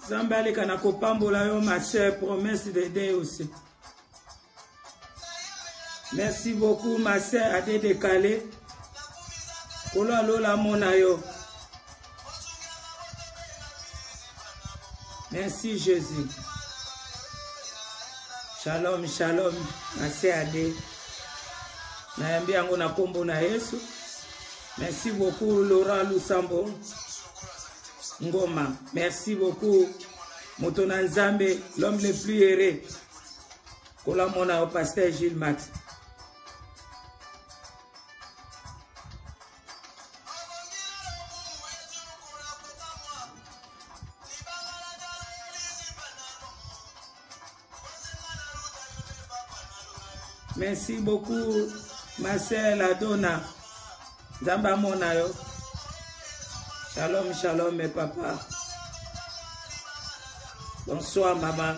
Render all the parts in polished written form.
Nzambe aleka na kopambola yo ma sœur promesse de Deus. Merci beaucoup ma sœur Ade Dekale. Kolo alola amona yo. Merci Jésus. Shalom, shalom, ma sœur Ade. Nayambi yango na kombo na Yesu. Merci beaucoup Laurent Lusambo. Ngoma. Merci beaucoup. Moto na Nzambe, l'homme le plus heureux. Kola mona au pasteur Gilles Max. Merci beaucoup, ma sœur Ladonna. Nzambe amona yo. Shalom, shalom, mes papas. Bonsoir, maman.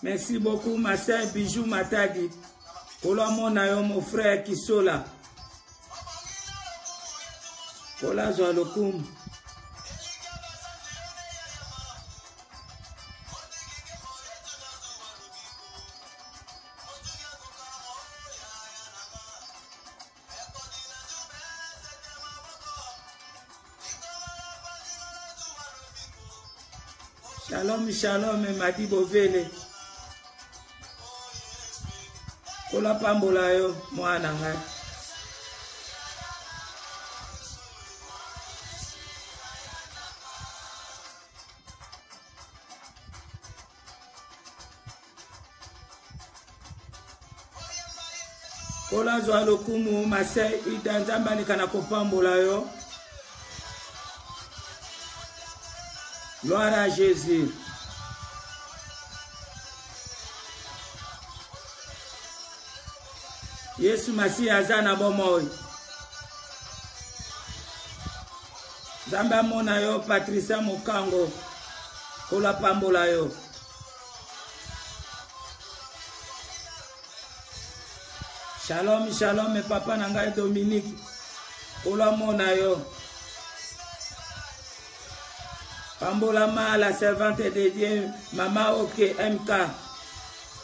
Merci beaucoup, ma sœur Bijou Matadi. Kolo amona yo, mon frère Kisola. Kolo azwa lokumu. Shalom, shalom, Madi Bovele. Kola pambola yo, mwana ngai. Nkolo azwa lokumu ma sœur Ida Nzambe aleka na kopambola yo. Gloire à Jésus. Yesu Masiya aza na bomoi. Nzambe amona yo Patricia Mokango. Nkolo apambola yo. Shalom, shalom, papa na ngai Dominique. Nkolo amona yo. Pambolama la servante de Dieu, mama OK MK.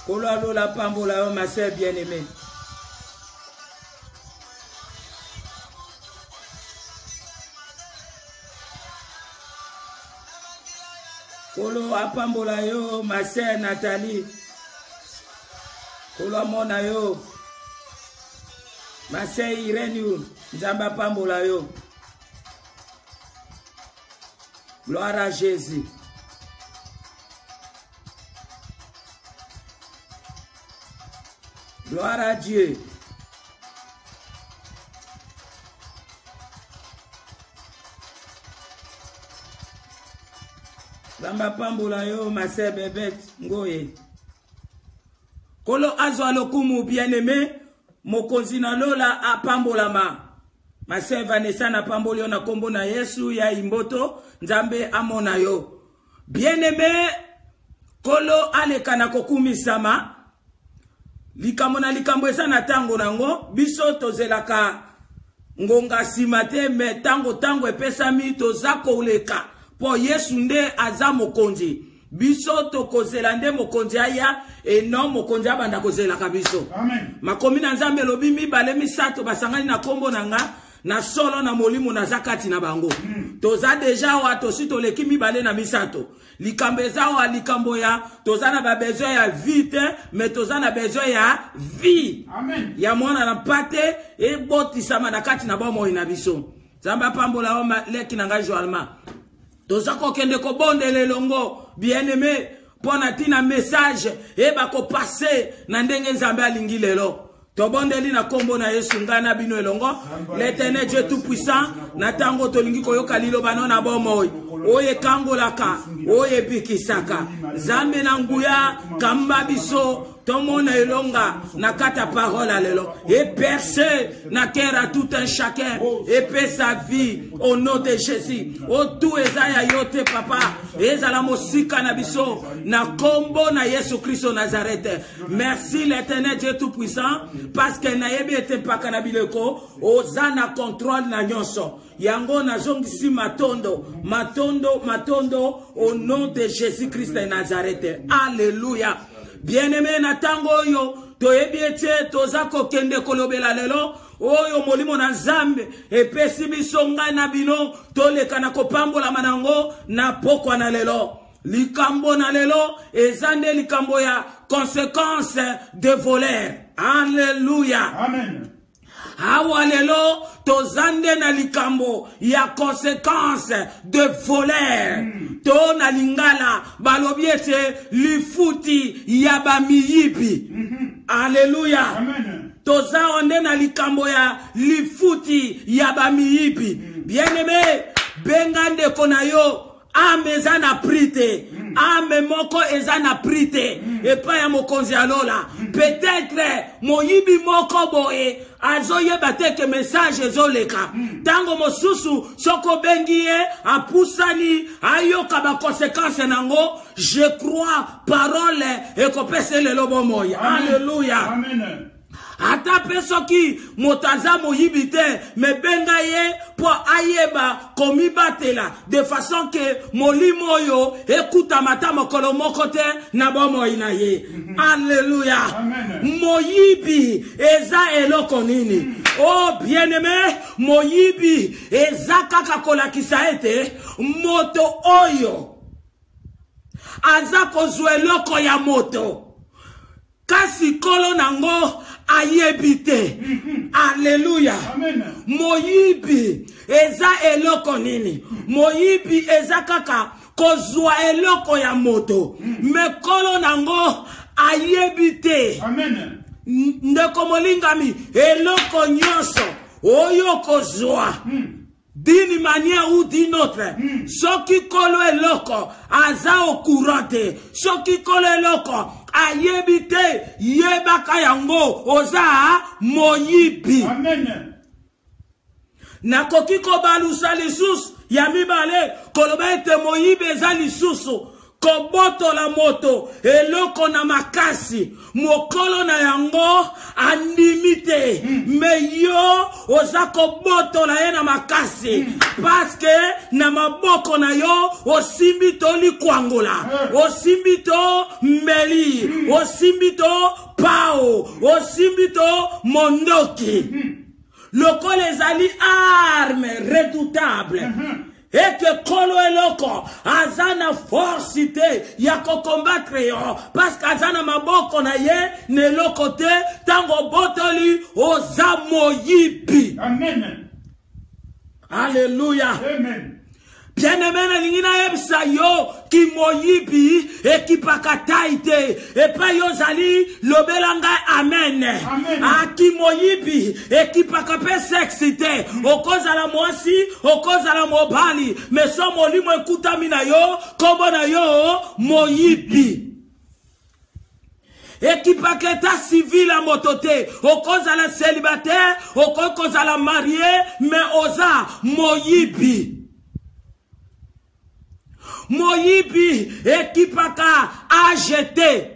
Nkolo alola pambola yo ma sœur bien-aimée. Nkolo apambola yo ma sœur Nathalie. Nkolo amona yo. Ma sœur Irène, Nzambe apambola yo. Gloire à Jésus. Gloire à Dieu. Nzambe apambola yo ma sœur Bebette Ngoye. Kolo azwa lokumu bien-aimé, mokonzi na lola apambolama. Ma sœur Vanessa na pamboli yo na kombo na Yesu ya imboto, Nzambe amona yo. Bien-aimé, Kolo aleka na kokumisama. Likambo na likambo eza na tango nango, biso tozelaka ngonga nsima te me ntango ntango epesami toza koleka mpo yesu nde aza mokonzi biso tokozela nde mokonzi aya eno mokonzi abanda kozelaka biso makomi na nzambe elobi mibale misato basangani na nkombo na nga na solo na molimo naza kati na bango mm. toza deja awa tosi toleki mibale na misato likambo eza awa likambo ya toza na babesoin ya vie te me toza na besoin ya vie Amen. ya mwana na mpate ebotisama na kati na bomoi na biso nzambe apambola yo leki na ngai joalma toza kokende kobondela elongo bien aime mpo na ntina message eyeba kopase na ndenge nzambe alingi lelo tobondeli na nkombo na yesu ngai na bino elongo l'éternel dieu tout puissant na ntango tolingi koyoka liloba no na bomoi oyo ekangolaka oyo ebikisaka nzambe na nguya kamba biso. Tomona elonga na kati ya parole ya lelo. Eperce na cœur à tout un chacun. Epesa vie au nom de Jésus. Otu eza ya yo te papa. Ezala mosika na biso na kombo na Yesu Kristo Nazareth. Merci l'Éternel Dieu Tout-Puissant parce que nayebi ete mpaka na bileko oza na contrôle na nyonso. Yango nazongisi matondo, matondo, matondo au nom de Jésus-Christ de Nazareth. Alléluia. Bien-aimé na tango oyo toyebi ete toza kokende kolobela lelo oyo molimo na Nzambe epesi biso ngai na bino toleka na kopambolama na yango na pokwa na lelo. Likambo na lelo eza nde likambo ya conséquence de voleur. Alléluia. Amen. Awa lelo toza nde na likambo ya conséquence de voleur. To na lingala balobi ete lifuti ya bamiyibi. Alléluia. Amen. Toza nde na likambo ya lifuti ya bamiyibi. Bien-aimé, benga ndeko na yo, ame eza na prix te. Ame moko eza na prix te. Epai ya mokonzi ya lola. Peut-être moyibi moko boye azoyeba te ke message ezoleka. Tango mosusu soki obengi ye apusani ayoka ba conséquence nango, je crois parole ekopesa lelo bomoi. Alléluia. Amen. Ata pe soki moto aza moyibi te, me benga ye po ayeba komibatela de façon ke molimo oyo ekutama ata mokolo moko te na bomoi na ye. Alléluia. Amen. Moyibi eza eloko nini? Oh bien-aimé, moyibi eza kaka kolakisa ete moto oyo aza kozwa eloko ya moto kasi kolo nango ayebi te. Alléluia. Amen. Moyibi eza eloko nini? Moyibi eza kaka kozwa eloko ya moto, me kolo nango ayebi te. Amen. Ndeko molingami, eloko nyonso oyo kozwa d'une manière ou d'une autre, soki kolo eloko aza au courant te, soki kolo eloko ayebi te, yebaka yango oza moyibi. Amen. Nakoki kobalusa lisusu ya mibale koloba ete moyibi eza lisusu kobotola moto eloko na makasi, mokolo na yango andimi te, me yo oza kobotola ye na makasi, parce que na maboko na yo osimbi to likwangola, osimbi to mbeli, osimbi to pao, osimbi to mondoki. Lokola ezali arme redoutable, eke kolo eloko aza na force te ya kokombattre yo, parce que aza na maboko na ye na eloko te. Ntango obotoli oza moyibi. Amen. Alléluia. Amen. Bien-aimé, nalingi nayebisa yo ki moyibi ekipaka tai te. Epai yo ozali, lobela ngai amen. Amen. Aki moyibi ekipaka pe sexe te. Okozala mwasi, okozala mobali, mais so molimo ekutami na yo, kombo na yo moyibi. Ekipaka état civil ya moto te. Okozala célibataire, okoki kozala marié, mais oza moyibi. Moyibi ekipaka âge te.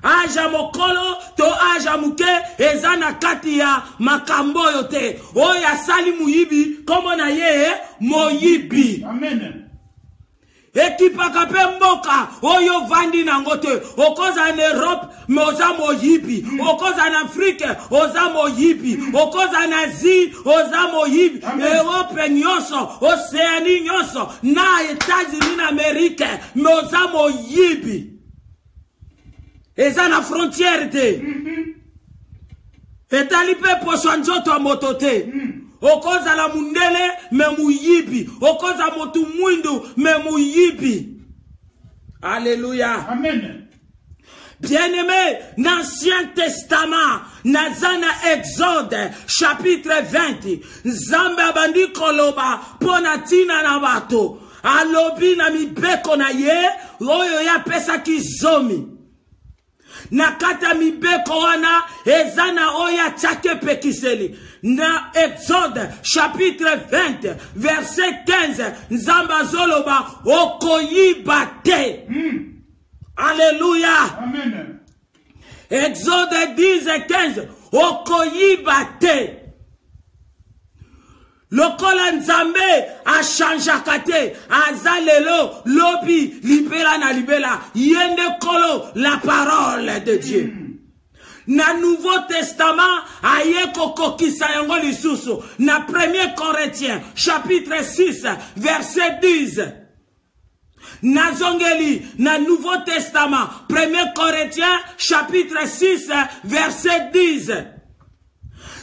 Âge ya mokolo to âge ya moke eza na kati ya makambo oyo te. Oyo asali moyibi, kombo na ye moyibi. Amen. Ekipaka pe mboka oyo vandi nango te. Okoza na Europe mais oza moyibi, okoza na Afrique oza moyibi, okoza na Asie oza moyibi. Europe nyonso, Océanie nyonso, na États-Unis na Amérique, mais oza moyibi. Eza na frontière te. Etali pe poso ya nzoto ya moto te. Okozala mundele me moyibi, okoza motu mwindu me moyibi. Alléluia. Amen. Bien-aimé, dans l'Ancien Testament, naza na Exode chapitre 20, Nzambe abandi koloba mpo na ntina na bato. Alobi na mibeko na ye oyo ye apesaki zomi. Na kati ya mibeko wana eza na oyo atiaki epekiseli. Na Exode chapitre 20 verset 15, Nzambe azoloba okoyiba te. Alleluia. Amen. Exode 10 et 15, okoyiba te. Lokola Nzambe achangeaka te, aza lelo, lobi, libela na libela. Ye nde Nkolo, la parole de Dieu. Na Nouveau Testament, aye kokokisa yango lisusu. Na 1 Corinthiens, chapitre 6, verset 10. Nazongeli na Nouveau Testament, 1 Corinthiens, chapitre 6, verset 10.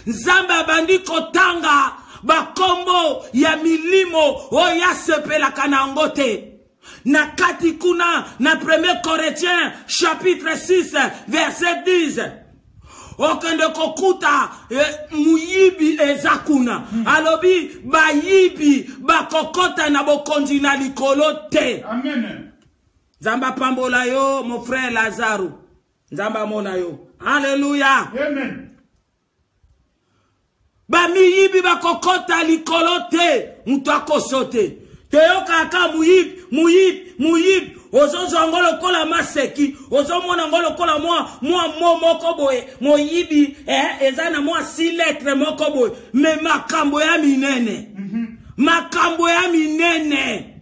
Nzambe abandi kotanga bakombo ya milimo oyo asepelaka na yango te. Na kati kuna na 1 Corinthiens chapitre 6 verset 10, okende kokuta muyibi eza kuna. Alobi bayibi bakokota na bokonzi na likolo te. Amen. Nzambe apambola yo mon frère Lazaro. Nzambe amona yo. Alléluia. Amen. Bamiyibi bakokota likolo te, moto akoso te. Toyokaka muyibi, muyibi, muyibi. Ozozwa yango lokola maseki, ozomona yango lokola mwa mo moko boye, moyibi, eza na mwa 6 lettres moko boye, mais makambo ya minene. Makambo ya minene.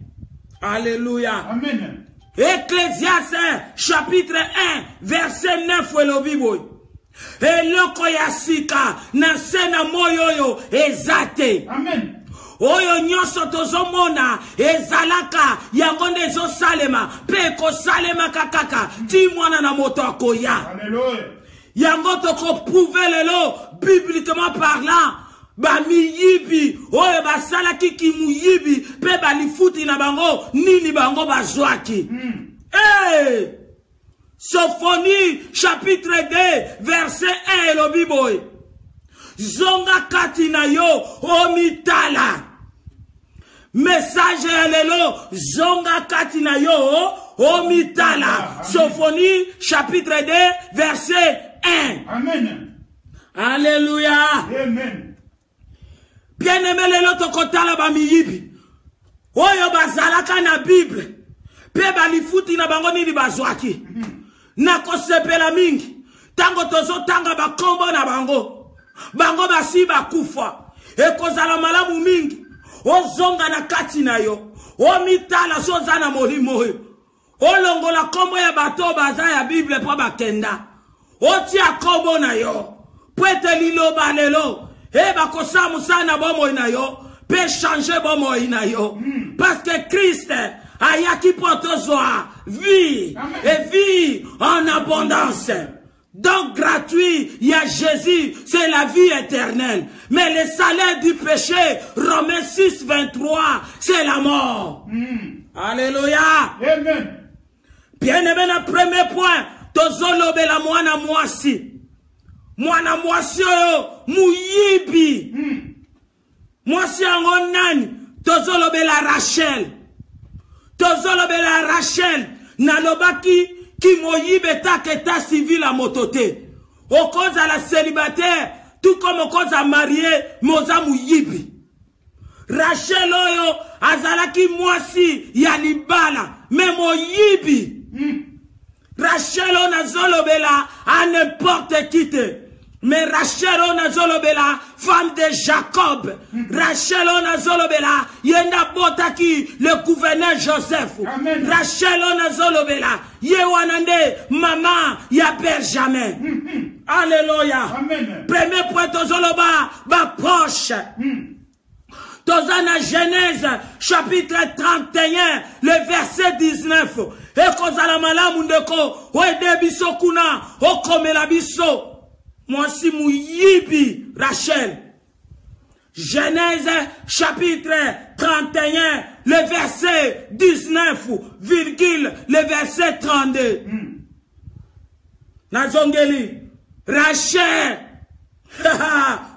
Alléluia. Amen. Ecclésiaste chapitre 1 verset 9 elobi boye. Eloko ya sika na se na moi oyo eza te. Amen. Oyo nyonso tozomona ezalaka yango nde ezosalema mpe ekosalemaka kaka ti mwana na moto akoya. Alléluia. Yango tokoprouve lelo bibliquement parlant, bamiyibi oyo basalaki kimuyibi mpe balifuti na bango nini bango bazwaki. Hey! Sophonie chapitre 2 verset 1 elobi boye. Zonga kati na yo omitala. Message ya lelo, zonga kati na yo omitala. Sophonie chapitre 2 verset 1. Amen. Alléluia. Amen. Bien-aimé lelo tokotala ba miyibi oyo bazalaka na Bible pe balifuti na bango nini bazwaki. Nakosepela mingi tango tozotanga bakombo na bango, bango basi bakufa. Ekozala malamu mingi ozonga na kati na yo, omitala so oza na molimo oyo, olongola kombo ya bato baza ya Bible po bakenda, otia kombo na yo po ete liloba lelo bakosala mosala na bomoi na yo pe changer bomoi na yo. Parce que Christ ayaki po tozwa vie et vie en abondance. Donc gratuit, il y a Jésus, c'est la vie éternelle. Mais le salaire du péché, Romains 6, 23, c'est la mort. Alléluia. Amen. Bien-aimé, le premier point, tozolobela mwana mwasi. Mwana mwasi oyo, muyibi. Mwasi yango nani? Tozolobela Rachel. Tozolobela Rachel. Nalobaki ki moyibi etaka état civil ya moto te. Okozala célibataire, tout comme okoza marié, mais oza moyibi. Rachel oyo azalaki mwasi ya libala, mais moyibi. Rachel oyo nazolobela à n'importe qui te. Mais Rachel oyo nazolobela femme de Jacob. Rachel oyo nazolobela ye nde abotaki le gouverneur Joseph. Amen. Rachel oyo nazolobela ye wana nde mama ya Benjamin. Alléluia. Amen. Premier point tozoloba ba proche. Toza na Genèse chapitre 31 le verset 19. Ekozala malamu ndeko oede biso kuna okomela biso mwasi muyibi Rachel. Genèse chapitre 31 le verset 19 virgule le verset 32. Nazongeli Rachel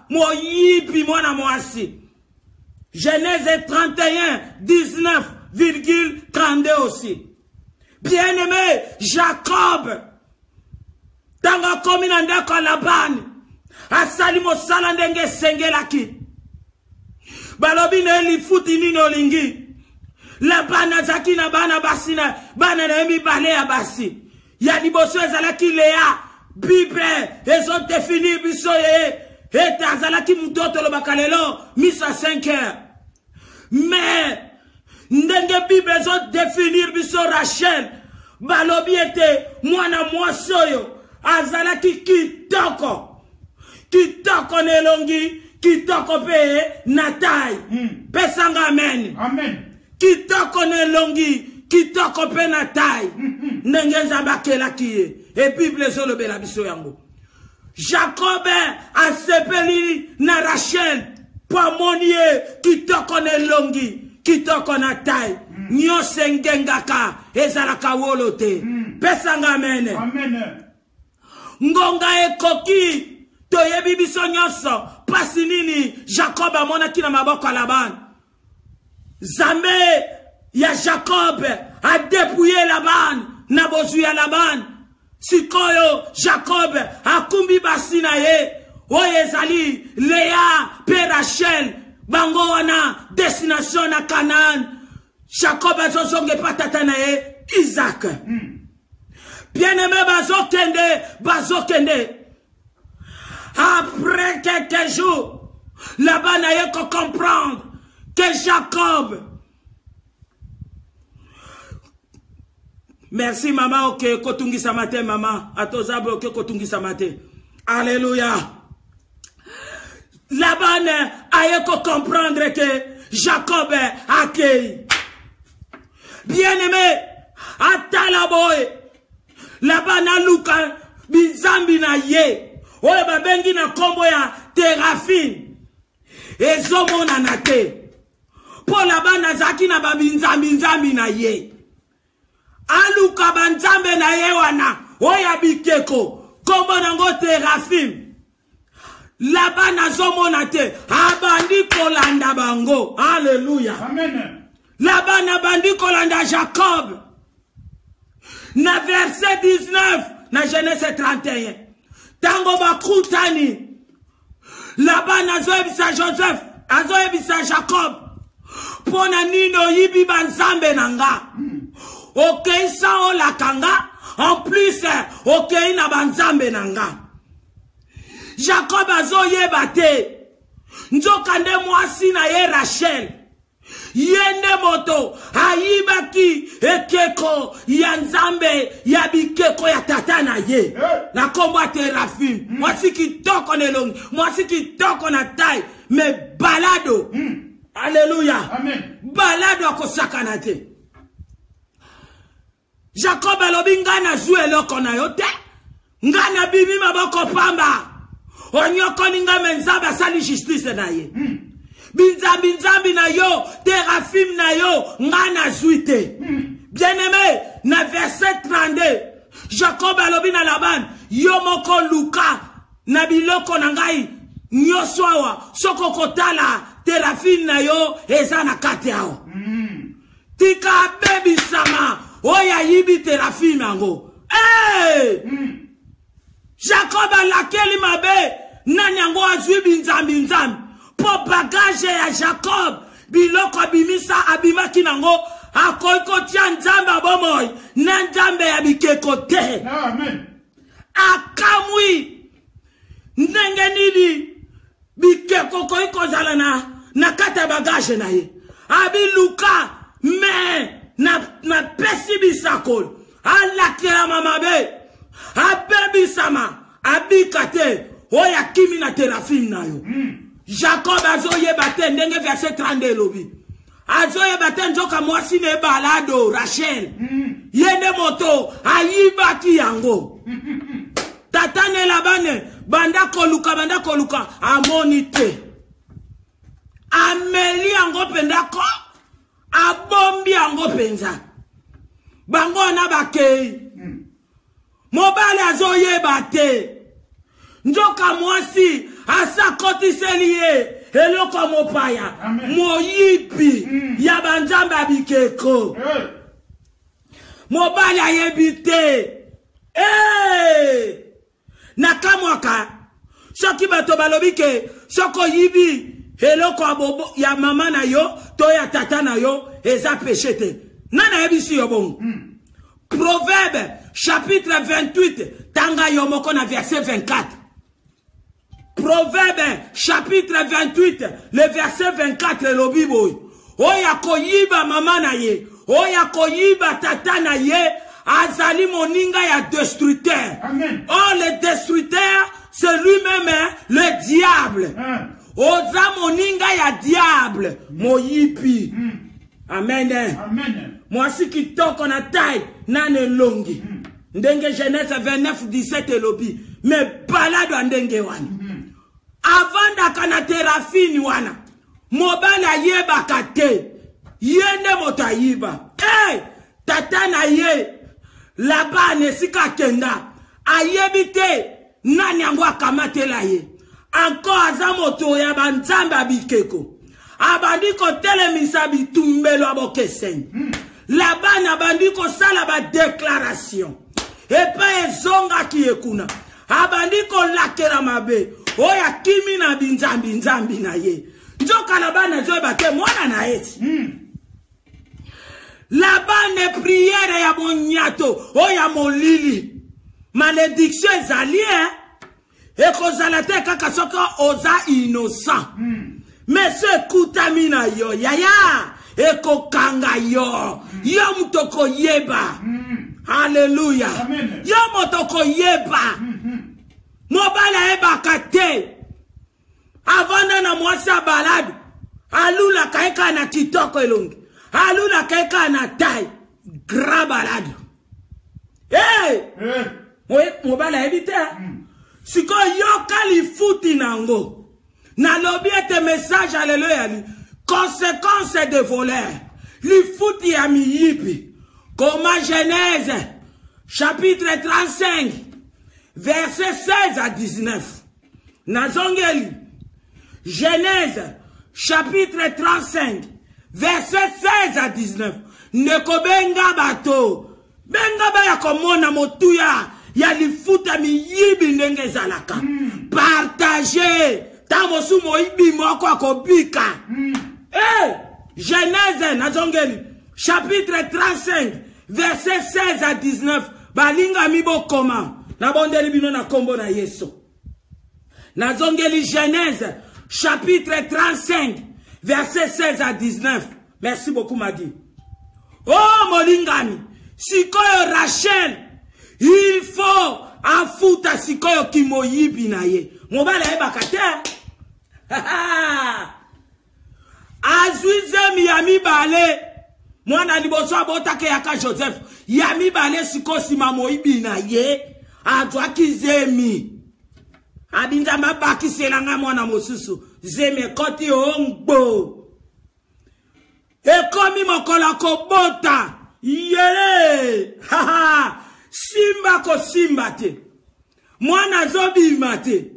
moyibi mwana mwasi. Genèse 31 19 virgule 32 aussi. Bien-aimé Jacob. Ntango akomi na ndako ya Labani, asali mosala ndenge esengelaki. Balobi na ye, lifuti nini olingi? Labani azalaki na bana basi na bana na ye mibale ya basi. Ya liboso ezalaki Lea. Bible ezodefinir biso ye ete azalaki moto oyo tolobaka lelo miso ya 5 heures. Mais ndenge Bible ezodefinir biso Rachel, balobi ete mwana mwasi oyo azalaki kitoko, kitoko na elongi, kitoko mpe na tai. Pesanga amen. Amen. Kitoko na elongi, kitoko mpe na tai. Ndenge Nzambe akelaki ye. E Bible ezolobela biso yango. Jacob asepeli na Rachel mpo amoni ye kitoko na elongi, kitoko na tai. Nyonso engengaka ezalaka wolo te. Pesanga amen. Amen. Ngonga ekoki, toyebi biso nyonso pasi nini Jacob amonaki na maboko ya Laban. Nzambe ya Jacob adepouye Laban na bozwi ya Laban. Sikoyo Jacob akumbi basi na ye oyo ezali Lea pe Rachel, bango wana destination na Canaan. Jacob azozonga epa tata na ye Isaac. Bien-aimé, bazokende, bazokende. Après quelques jours, Laban aye ko comprendre que Jacob. Merci mama, ok, kotungisa mate mama, atozabe ok kotungisa mate. Alléluia. Laban aye ko comprendre que Jacob akei. Bien-aimé, atala boye. Laban aluka binzambi na ye oyo babengi na kombo ya terafine, ezomonana te mpo Laban azalaki na babinzambi-nzambi na ye. Aluka banzambe na ye wana oyo ya bikeko, kombo nango terafine. Laban azomona te, abandi kolanda bango. Alléluia. Amen. Laban abandi kolanda Jacob. Na verset 19 na Genèse 31, tango bakutani, Laban azoyebisa Joseph, azoyebisa Jacob, mpo na nini oyibi banzambe na nga? Okei sa olaka nga, en plus okei na banzambe na nga. Jacob azoyeba te, nzoka nde mwasi na ye Rachel ye nde moto ayibaki ekeko ya nzambe ya bikeko ya tata na ye na kombo ya Terafim. Mwasi kitoko na elongi, mwasi kitoko na taille, mais balado. Alléluia. Amen. Balado akosakana te. Jacob alobi nga nazwi eloko na yo te, nga nabimi maboko pamba, onyokoli nga, me Nzambe asali justice na ye. Binzambi nzambi na yo, terafim na yo, nga nazwi te. Bien-aimé, na verset 32, Jacob alobi na Laban, yo moko luka na biloko na ngai nyonso awa, soki okotala terafim na yo eza na kati awa. Tika abebisama oyo ayibi terafim yango. Hey! Jacob alakeli mabe nani yango azwi binzambi nzambi po bagage ya Jacob biloko abimisa abimaki nango akoki kotia nzambe ya bomoi na nzambe ya bikeko te. Amen. Akamwi ndenge nini bikeko koki kozala na kati ya bagage na ye. Abiluka me na pesi bisakoli alakelama mabe abebisama abika te oyo akimi na terafim na yo. Jacob azoyeba te ndenge verset 32 elobi. Azoyeba te nzoka mwasi na ebalado Rachel. Ye nde moto ayibaki yango. Tata ne Labane banda koluka, banda koluka amoni te. Ameli yango mpenza ko abombi yango mpenza. Bango wana bakei. Mobali azoyeba te. Nzoka mwasi asakotiseli ye eloko mopaya. Amen. Moyibi ya banzambe ya bikeko. Mobali ayebi te. Hey! Nakamwaka soki bato balobi ke soki oyibi eloko ya, bobo, ya mama na yo to ya tata na yo eza peshe te. Nani ayebisi yo bongo? Proverbe chapitre 28, tanga yo moko na verset 24. Proverbe chapitre 28, le verset 24 elobi boye: oyo akoyiba mama na ye, oyo akoyiba tata na ye, azali moninga ya destructeur. Amen. Or le destructeur, c'est lui-même, hein, le diable. Oza moninga ya diable, moyibi. Amen. Amen. Mwasi kitoko na taille na elongi. Ndenge Genèse 29 17 elobi, me balado ya ndenge wana. Avandaka na terafini wana, mobali ayebaka te ye nde moto ayiba. Hey, tata na ye Labani esika akenda ayebi te nani yango akamatela ye. Encore aza moto ya banzambe ya bikeko, abandi kotelemisa bitumbelo ya bokeseni. Labani abandi kosala badéclaration epai ezongaki ye kuna, abandi kolakela mabe oyo akimi na binzambi nzambi na ye. Nzoka Labani azoyeba te mwana na ye ti. Labane priere ya bonyato oyo ya molili, malédiction ezali e ekozala te kaka soki oza innocent. Mais so ekutami na yo, yaya, ekokanga yo. Yo moto okoyeba. Alleluya. Amen. Yo moto okoyeba. Mobali ayebaka te, avanda na mwasi ya balade, alulaka ye kaka na kitoko elongi, alulaka ye kaka na taille, grand balade. Hey! Eh. Mobali ayebi te. Sikoyo yoka lifuti nango. Nalobi ete message ya lelo yali conséquence de voleur, lifuti ya miyibi. Koma Genèse chapitre 35, verset 16 à 19. Nazongeli Genèse chapitre 35, verset 16 à 19. Ndeko, benga bato, benga baya komona motuya ya lifuta miyibi ndenge ezalaka. Partage ntango mosusu moyibi moko akobika. Hey, Genèse, nazongeli chapitre 35, verset 16 à 19. Balingami, bokoma, nabondeli bino na nkombo na Yesu. Nazongeli Genèse chapitre 35, verset 16 à 19. Merci beaucoup, Madi. Oh, molingami, sikoyo Rachel il faut afuta sikoyo kimoyibi na ye. Mobali ayebaka te. Azwi zemi ya mibale. Mwana liboso abotaka yaka Joseph, ya mibale sikoyo nsima moyibi na ye azwaki zemi, abi Nzambe abakiselanga mwana mosusu. Zemi ekɔti ongbo, ekomi mokolo ya kobota yele, simba kosimba te, mwana azobima te.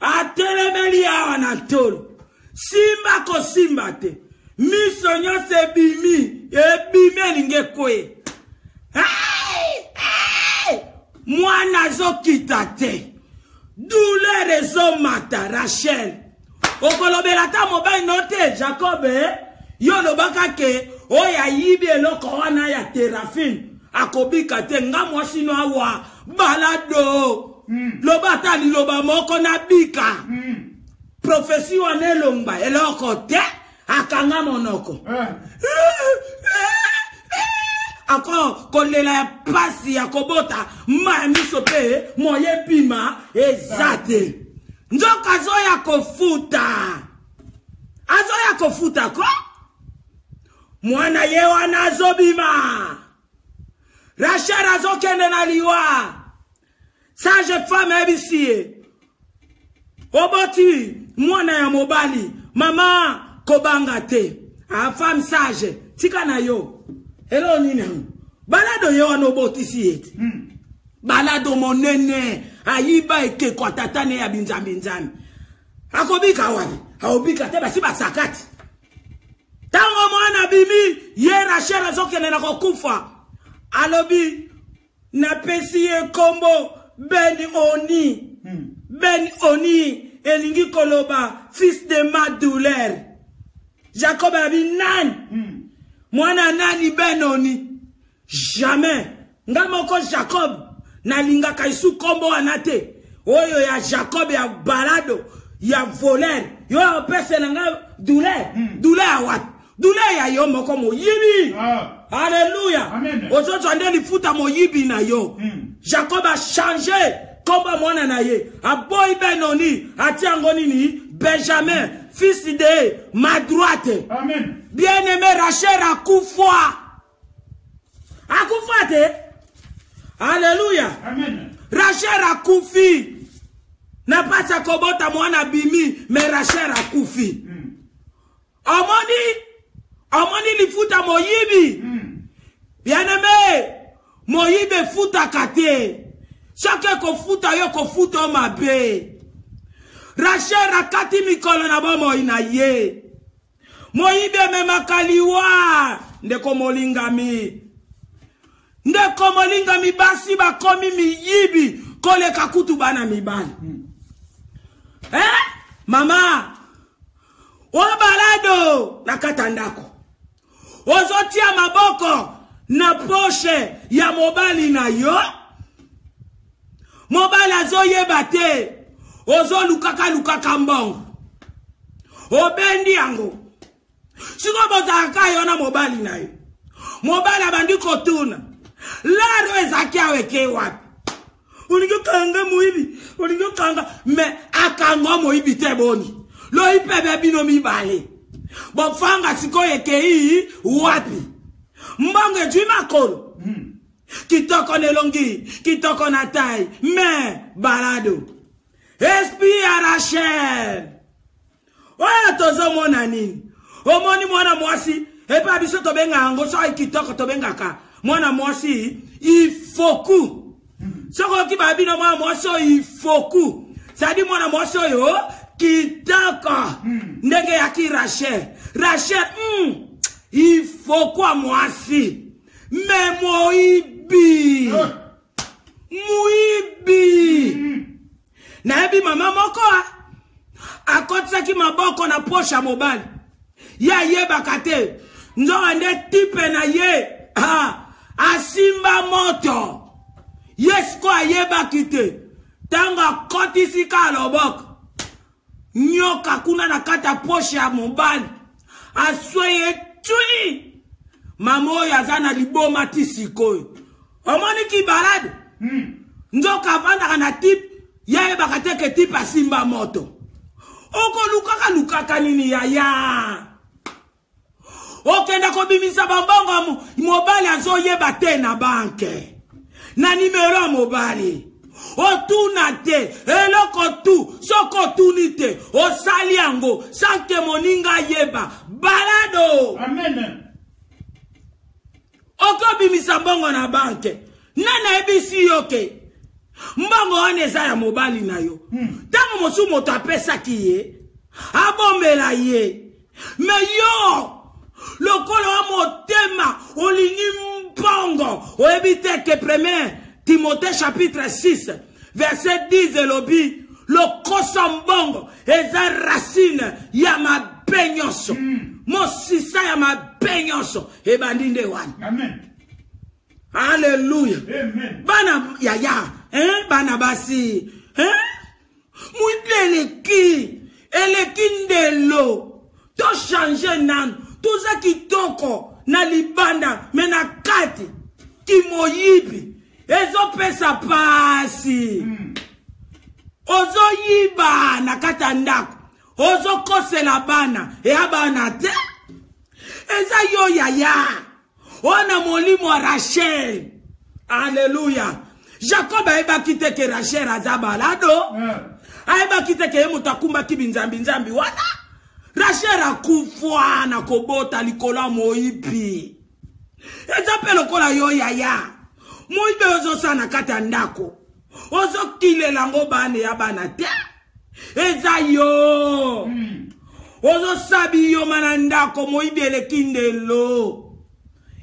Atelemeli awa na ntolo, simba kosimba te, miso nyonso ebimi, ebimi, elingi ekweya. Mwana azokita te, douleur ezomata. Rachel okolobela ata mobali no te. Jacob, yo olobaka ke oyo ayibi eloko wana ya terafine akobika te. Nga mwasi no awa balado. Loba ata liloba moko, nabika. Prophétie wana elongba eloko te, akanga monoko. Eh. Ako kolela ya pasi ya kobota, mai ya miso mpe moye ebima eza te. Nzoka azoya kofuta, azoya kofuta ko mwana ye wana azobima. Rachel azokende na liwa. Sage femme ayebisi ye: oboti mwana ya mobali, mama, kobanga te. A femme sage, tika na yo eloko nini yango balado ye wana obotisi ye te. Balado monene ayiba ekeko atata ne ya binzambi nzambi, akobika wapi? Akobika te, basi basakati. Ntango mwana abimi, ye Rachel azokende na kokufa, alobi: napesi ye nkombo Beni Oni. Ben Oni elingi koloba fils de ma douleur. Jacob abi nani? Mwana nani Ben Oni? Jamais. Nga moko Jacob nalingaka isu kombo wana te. Oyo ya Jacob ya balado ya voleur. Yo opesela nga douleur. Douleur ya wapi? Douleur ya yo moko moyibi. Alléluia. Ozozwa nde lifuta moyibi na yo. Jacob a changé kombo mwana na ye. Aboyi Benoni, atia yango nini? Benjamin, fils de ma droite. Amen. Bien-aimé Rachel akufa. Akufa te. Alléluia. Amen. Rachel akufi. Na pasi akobota mwana bimi, mais Rachel akufi. Omoni lifuta moyibi. Bien-aimé, moyibi efutaka te. Soki ekofuta yo, kofuta yo mabe. Rachel akati mikolo na bomoi na ye. Moyibi ememaka liwa. Ndeko molingami. Ndeko molingami, basi bakomi miyibi koleka kutu bana mibali. Mama, obalado na kata ndako. Ozotia maboko na poche ya mobali na yo. Mobali azoyeba te. Ozolukaka lukaka mbongo. Obendi yango. Siko bozalaka yo na mobali na yo. Mobali abandi kotuna. Laro ezaki awa eke wapi? Olingi okanga moyibi, olingi okanga, mais akanga moyibi te boni. Loyi pebe bino mibale. Bofanga sikoyo ekei wapi? Mbongo ezwi makolo. Kitoko na elongi, kitoko na taille, mais balado. Esprit ya Rachel. Oyo tozomona nini? Omoni mwana mwasi, epa biso tobenga yango soki kitoko tobengaka mwana mwasi ifoku. Soki oyoki ba bino mwana mwasi oyo ifoku, c'est-à-dire mwana mwasi oyo kitoko. Ndenge yaki Rachel. Rachel, ifoku ya mwasi. Mais moyibi. Moyibi. Nayebi mama moko akotisaki maboko na poche ya mobali. Ye ayebaka te. Nzoka nde type na ye, asimba moto. Ye siko ayebaki te. Tango akotisi ka loboko. Nyoka kuna na kati ya poche ya mobali. Aswe ye tui. Mama oyo aza na liboma ti sikoyo. Omoni ki balade? Nzoka avandaka na type, ye ayebaka te ke type asimba moto. Okolukaka lukaka nini yaya? Okenda kobimisa bambongo mobali azoyeba te na banke. Na numero ya mobali. Otuna te, eloko tu, soko otuni te, osali yango, sans que moninga ayeba. Balado. Amen. Okobimisa mbongo na banke. Nani ayebisi yo ke mbongo wana eza ya mobali na yo? Ntango mosusu moto apesaki ye, abombela ye. Mais yo, lokola wa motema olingi mbongo, oyebi te ke premier Timothée chapitre 6 verset 10 elobi lokosa mbongo eza racine ya mabe nyonso. Mosisa ya mabe nyonso ebandi nde wana. Amen. Alléluia. Amen. Bana yaya, hein, bana basi, hein? Mwileleki, eleki ndelo. To changer nanu. Toza kitoko na libanda, mais na kati kimoyibi ezopesa pasi. Ozoyiba na kati ya ndako, ozokosela bana, eya bana te. Eza yo yaya. Ona molimo ya Rachel. Alléluia. Jacob ayebaki te ke Rachel aza balado. Ayebaki te ke ye moto akumbaki binzambi nzambi wana. Rachel akufa na kobota likolo ya moyibi. Eza mpe lokola yo yaya. Moyibi ozosala na kati ya ndako. Ozokilela yango bana ya bana te. Eza yo. Ozosabi yo mana ndako moyibi eleki ndelo.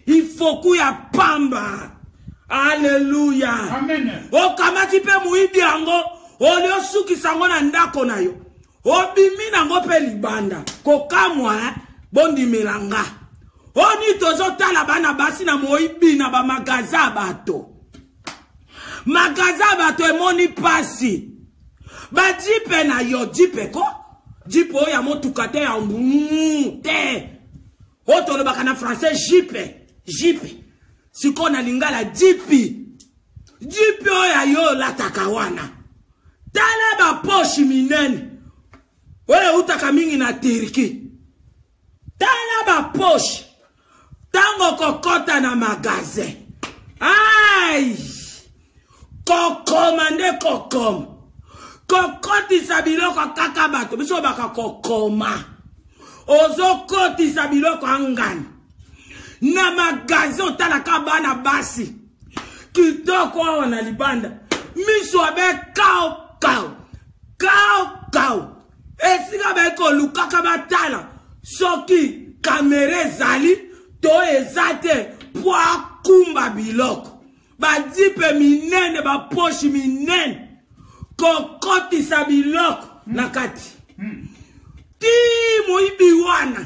Ifoku ya pamba. Alléluia. Amen. Okamati pe moyibi yango. Oli osukisa yango na ndako na yo, obimi nango mpe libanda. Kokamwa, eh? Bondimela nga. Oni tozotala bana basi na moyibi na bamagaza ya bato. Magaza ya bato emoni pasi. Bajipe na yo, jipe ko? Jipe oyo ya motuka te, ya mbuu te. Oyo tolobaka na français jipe, jipe. Sikoyo na lingala jipi. Jipi oyo ya yo olataka wana. Tala ba poche minene. Oyo eutaka mingi na Turquie. Tala ba poche. Tango kokota na magasin. Ai! Kokoma nde kokoma. Kokotisa biloko kaka bato. Biso baka kokoma. Ozokotisa biloko angani. Na magasin otalaka bana basi. Kitoko awa na libanda. Miso abe kao kao. Kao kao. Esika baye kolukaka batala soki kamera ezali to eza te po akumba biloko. Bajipe minene, baposhi minene, kokotisa biloko na kati. Ti moyibi wana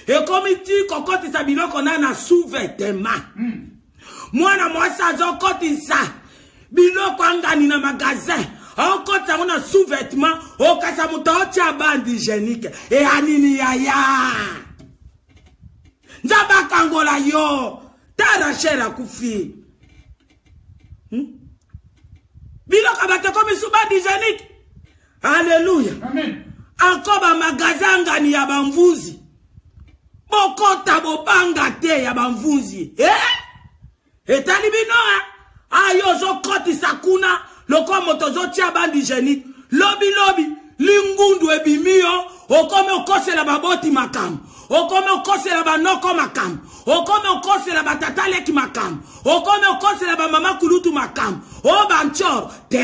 ekomi ti kokotisa biloko na sous-vêtement. Mwana mwasi azokotisa biloko angani na magasin, okotisa yango na sous-vêtement, okasa moto aotia bande hygiénique. Eya nini yaya? Nzambe akangola yo. Ta Rachel akufi. Biloko bato ekomi sous bande hygiénique. Alléluia. Amen. Encore ba magasin angani ya bamvuzi. Bokota bobanga te ya bamvuzi. Eh? Etali bino, eh? Ayo ozokotisa kuna lokola moto ozotia bande hygiénique. Lobi lobi lingundu ebimi yo, okomi okosela baboti makambo, okomi okosela banoko makambo, okomi okosela batata leki makambo, okomi okosela bamama kulutu makambo, o banchor te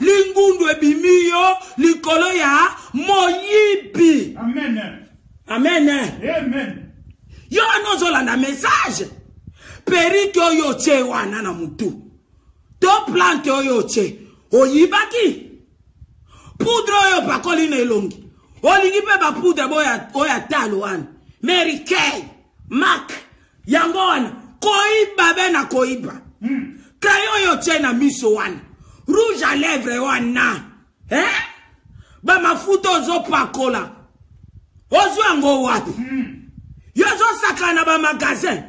lingundu ebimi yo likolo ya moyibi. Amen. Amen. Amen. Yo wana ozolanda message. Perike oyo otie wana na mutu. To plante oyo otie. Oyibaki. Poudre oyo opakoli na elongi. Olingi pe ba poudre oyo ya talo wana. Mary Kay, Mac, yango wana. Koyiba be na koyiba. Crayon oyo otie na miso wana. Rouge à lèvres wana. Eh? Ba mafuta ozopakola. Ozwa yango wapi? Yo ozosakana na ba magasin.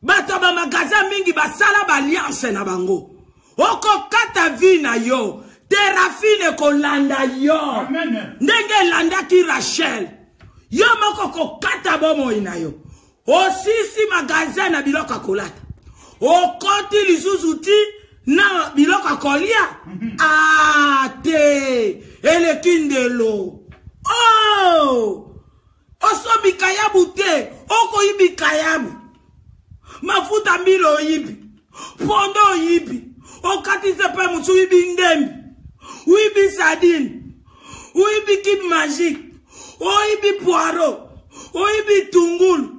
Bato ya ba magasin mingi basala ba alliance na bango. Okokata vie na yo. Terafine kolanda yo. Amen. Ndenge elandaki Rachel. Yo moko kokata bomoi na yo. Osisi magasin na biloko ya kolata. Okoti lisusu ti na biloko ya kolia. Ah, te. Eleki ndelo. Oh! Osombi kayabu te, okoyibi kayabu. Mafuta mbila oyibi. Pondo oyibi. Okatise pe mosu oyibi ndembi. Oyibi sardine. Oyibi cube magique. Oyibi poireau. Oyibi tungulu.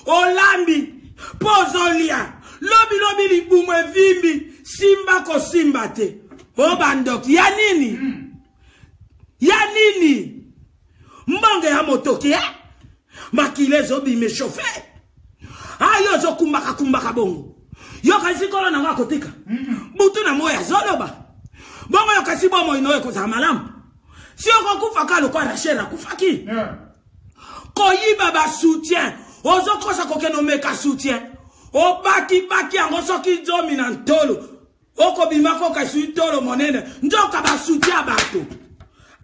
Olambi. Po ozolia. Lobi lobi libumu evimbi. Simba kosimba te. O bandoki. Ya nini? Ya nini? Mbongo ya motoki, eh? Makila ezobima echauffe. Ayo ozokumbaka kumbaka bongo. Yo kasi kolo nango akotika. Butu na moya azoloba. Bongo yo kasi bomoi na oyo ekozala malamu. Si okokufa ka lokola Rachel akufaki. Koyiba ba soutien. Ozokosa kokende omeka soutien. Obaki baki yango soki nzomi na ntolo. Okobima koka esui ntolo monene. Nzoka ba soutien ya bato.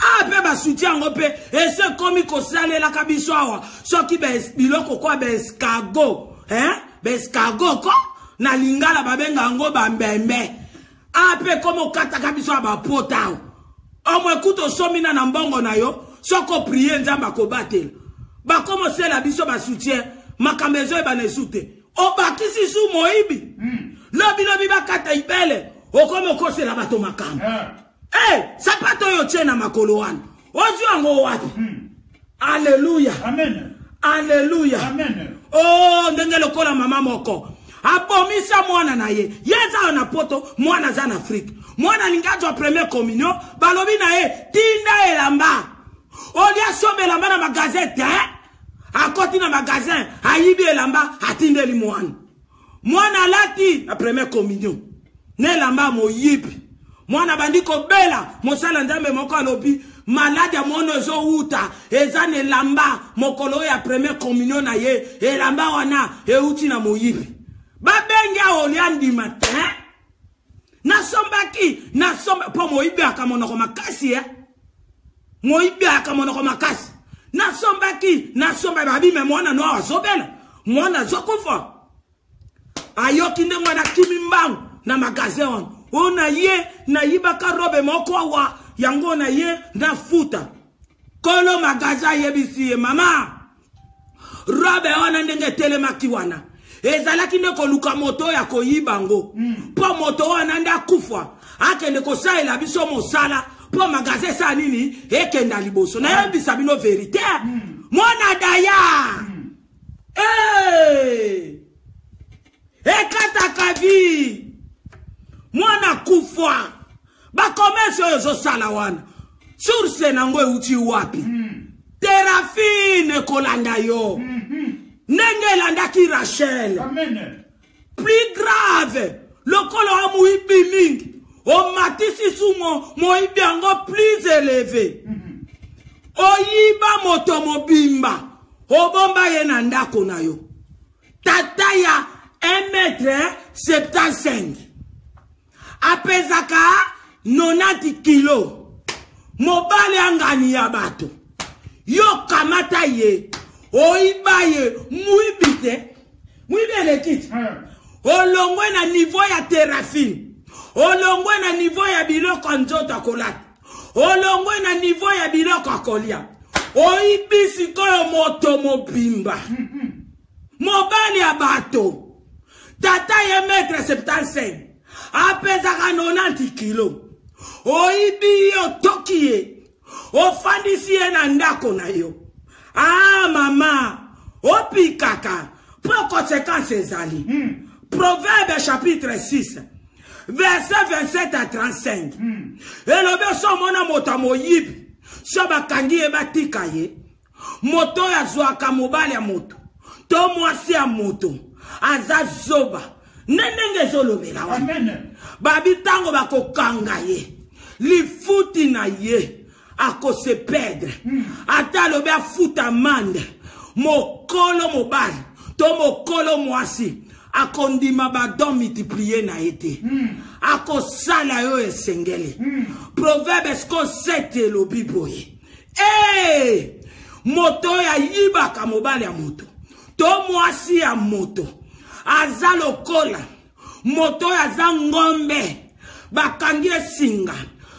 Ah, pe ba soutien yango pe ese ekomi kosalelaka biso awa. Soki ba biloko kwa ba escargot, hein? Ba escargot ko na lingala babenga yango ba mbembe. Ah, pe komo okataka biso ya ba pota awa. Omwe kutu osomi na na mbongo na yo, soko prier Nzambe akobatela. Bakomo sela biso ba soutien, makambo ezoyebana esu te. Obakisi su moyibi. Lobi lobi bakata ibele, okomi okosela bato makambo. Eh, sapato oyo otie na makolo wana, ozwi yango wapi? Alléluia. Amen. Alléluia. Amen. Oh, ndenge lokola mama moko. Abomisa mwana na ye. Ye aza na poto, mwana aza na Afrique. Mwana alingi azwa première communion, balobi na ye tinda elamba. Olia asomba elamba na magasin te. Akoti na magasin, ayibi elamba, atindeli mwana. Mwana alati na première communion. Na elamba moyibi. Mwana bandi kobela, mosala Nzambe moko alobi maladi ya mwana ezowuta eza na elamba mokolo oyo ya première communion na ye, elamba wana euti na moyibi. Babengi aolia ndima te. Nasombaki, nasomba po moyibi aka monoko makasi eh. Moyibi aka monoko makasi. Nasombaki, nasomba babi me mwana no azobela. Mwana azokufa. Ayoki ndenge wana kimi mbangu na magasin wana. Oyo na ye nayibaka robe moko awa yango na ye nafuta. Kolo magasin ayebisi ye mama robe wana ndenge etelemaki wana ezalaki nde koluka moto oyo akoyiba yango mpo moto wana nde akufa akende kosalela biso mosala mpo magasin esala nini ekenda liboso. Nayebisa bino verite. Mwana daya hey! Ekataka vi mwana kufa. Bakomese oyo ezosala wana source nango euti wapi? Terafine kolanda yo ndenge elandaki Rachel. Amen. Plus grave lokolo amuyibi mingi omatisi sumo moyibi yango plus élevé. Oyiba moto mobimba obomba ye na ndako na yo. Tata ya 1m75 apesaka 90 kilo mobali angani ya bato yo kamata ye oyiba ye muyibi te muyibi eleki te olongwe na niveau ya terafine olongwe na niveau ya biloko nzoto akolata olongwe na niveau ya biloko akolia oyibi sikoyo moto mobimba mobali ya bato tata ye mètre 75 apesaka 90 kilo oyibi ye otoki ye ofandisi ye na ndako na yo. Ah mama opikaka po conséquence ezali. Proverbe chapitre 6 verset 27 à 35. Elobi so omona moto amoyibi so bakangi ye batika ye moto oyo azwaka mobali ya moto to mwasi ya moto aza zoba nde ndenge ezolobela wana babi ntango bakokanga ye lifuti na ye akose perdre. Ata alobi afuta amande mokolo mobali to mokolo mwasi akondima badon multiplier na ye te. Akosala yo esengeli. Proverbe sco 7 elobi boye hey! Moto oyo ayibaka mobali ya moto to mwasi ya moto aza lokola moto oyo aza ngombe bakangi esinga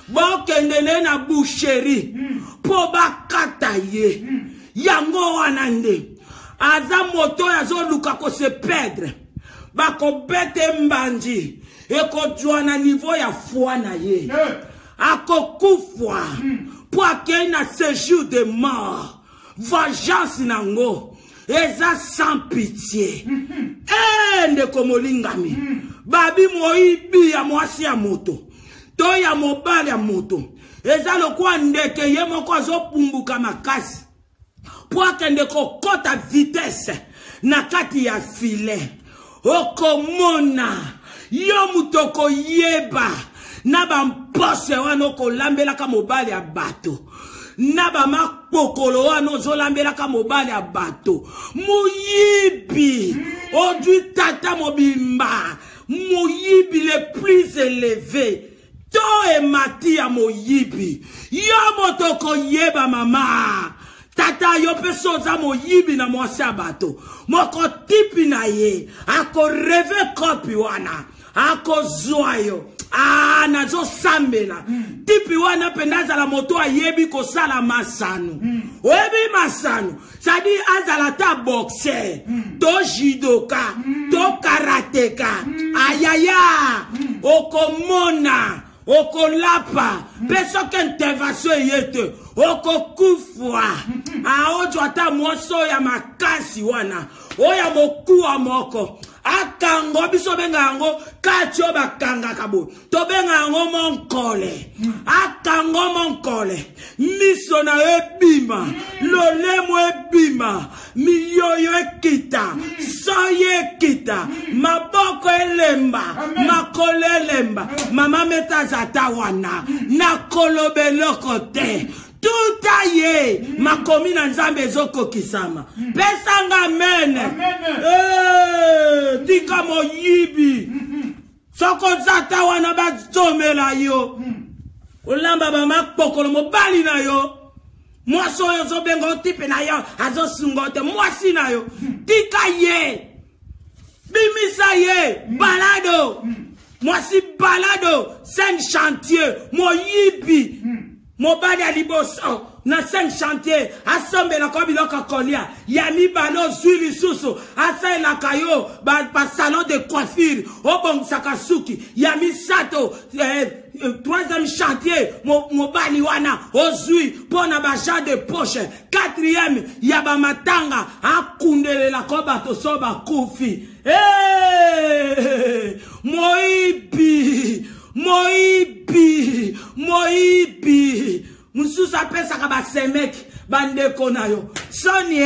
bokende ne na boucherie mpo bakata ye. Yango wana nde aza moto oyo azoluka kose perdre bakobete mbanji ekozwa na niveau ya foi na ye. Akokufwa mpo akei na séjour de mort. Vengeance nango eza sans pitié. Eh ndeko molingami babi moyibi ya mwasi ya moto to ya mobali ya moto eza lokola ndeke ye moko azopumbuka makasi po akende kokota vitesse na kati ya filet. Okomona yo moto okoyeba na bampose wana okolambelaka mobali ya bato na bamakpokolo wana ozolambelaka mobali ya bato moyibi ozwi tata mobimba moyibi le plus élevé to emati ya moyibi yo moto okoyeba mama tata yo mpe so oza moyibi na mwasi ya bato moko tipi na ye akoreve kopi wana akozwa yo. Ah, nazosambela tipi wana mpenza azala moto ayebi kosala masano. Oyebi masano sadi azala ta boxer to judoka to karateka. Ayaya okomona okolapa mpe soki intervention eye te okokufwa. Aozwa ata mwasi oyo ya makasi wana oyo ya mokuwa moko. Akango biso benga yango kati oyo bakangaka boye, tobenga yango monkole. Akango monkole, miso na yo ebima, lolemo ebima, miyoyo ekita, soyi ekita, maboko elemba, makolo elemba. Mama Meta aza ata wana, nakoloba eloko te. Tuta ye makomi na Nzambe ezokokisama. Pesanga amen. Tika moyibi. Soko oza wana bazomela yo. Olamba bamakpokolo mobali na yo. Mwasi oyo ozobenga otipe na yo azosunga te, mwasi na yo. Tika ye. Bimisa ye balado. Mwasi balado, cinq chantier, moyibi. Mobali ya liboso na 5 chantier asombelaka biloko kolia, ya mibale ozwi lisusu asalelaka yo basalon de coiffure obongisaka suki, ya misato troisième chantier mobali wana ozwi mpo na baagent de poche, quatrième ya bamatanga akundelelaka bato so bakufi. Hey! Moyibi, moyibi, moyibi. Mosusu apesaka basemeki bandeko na yo soni,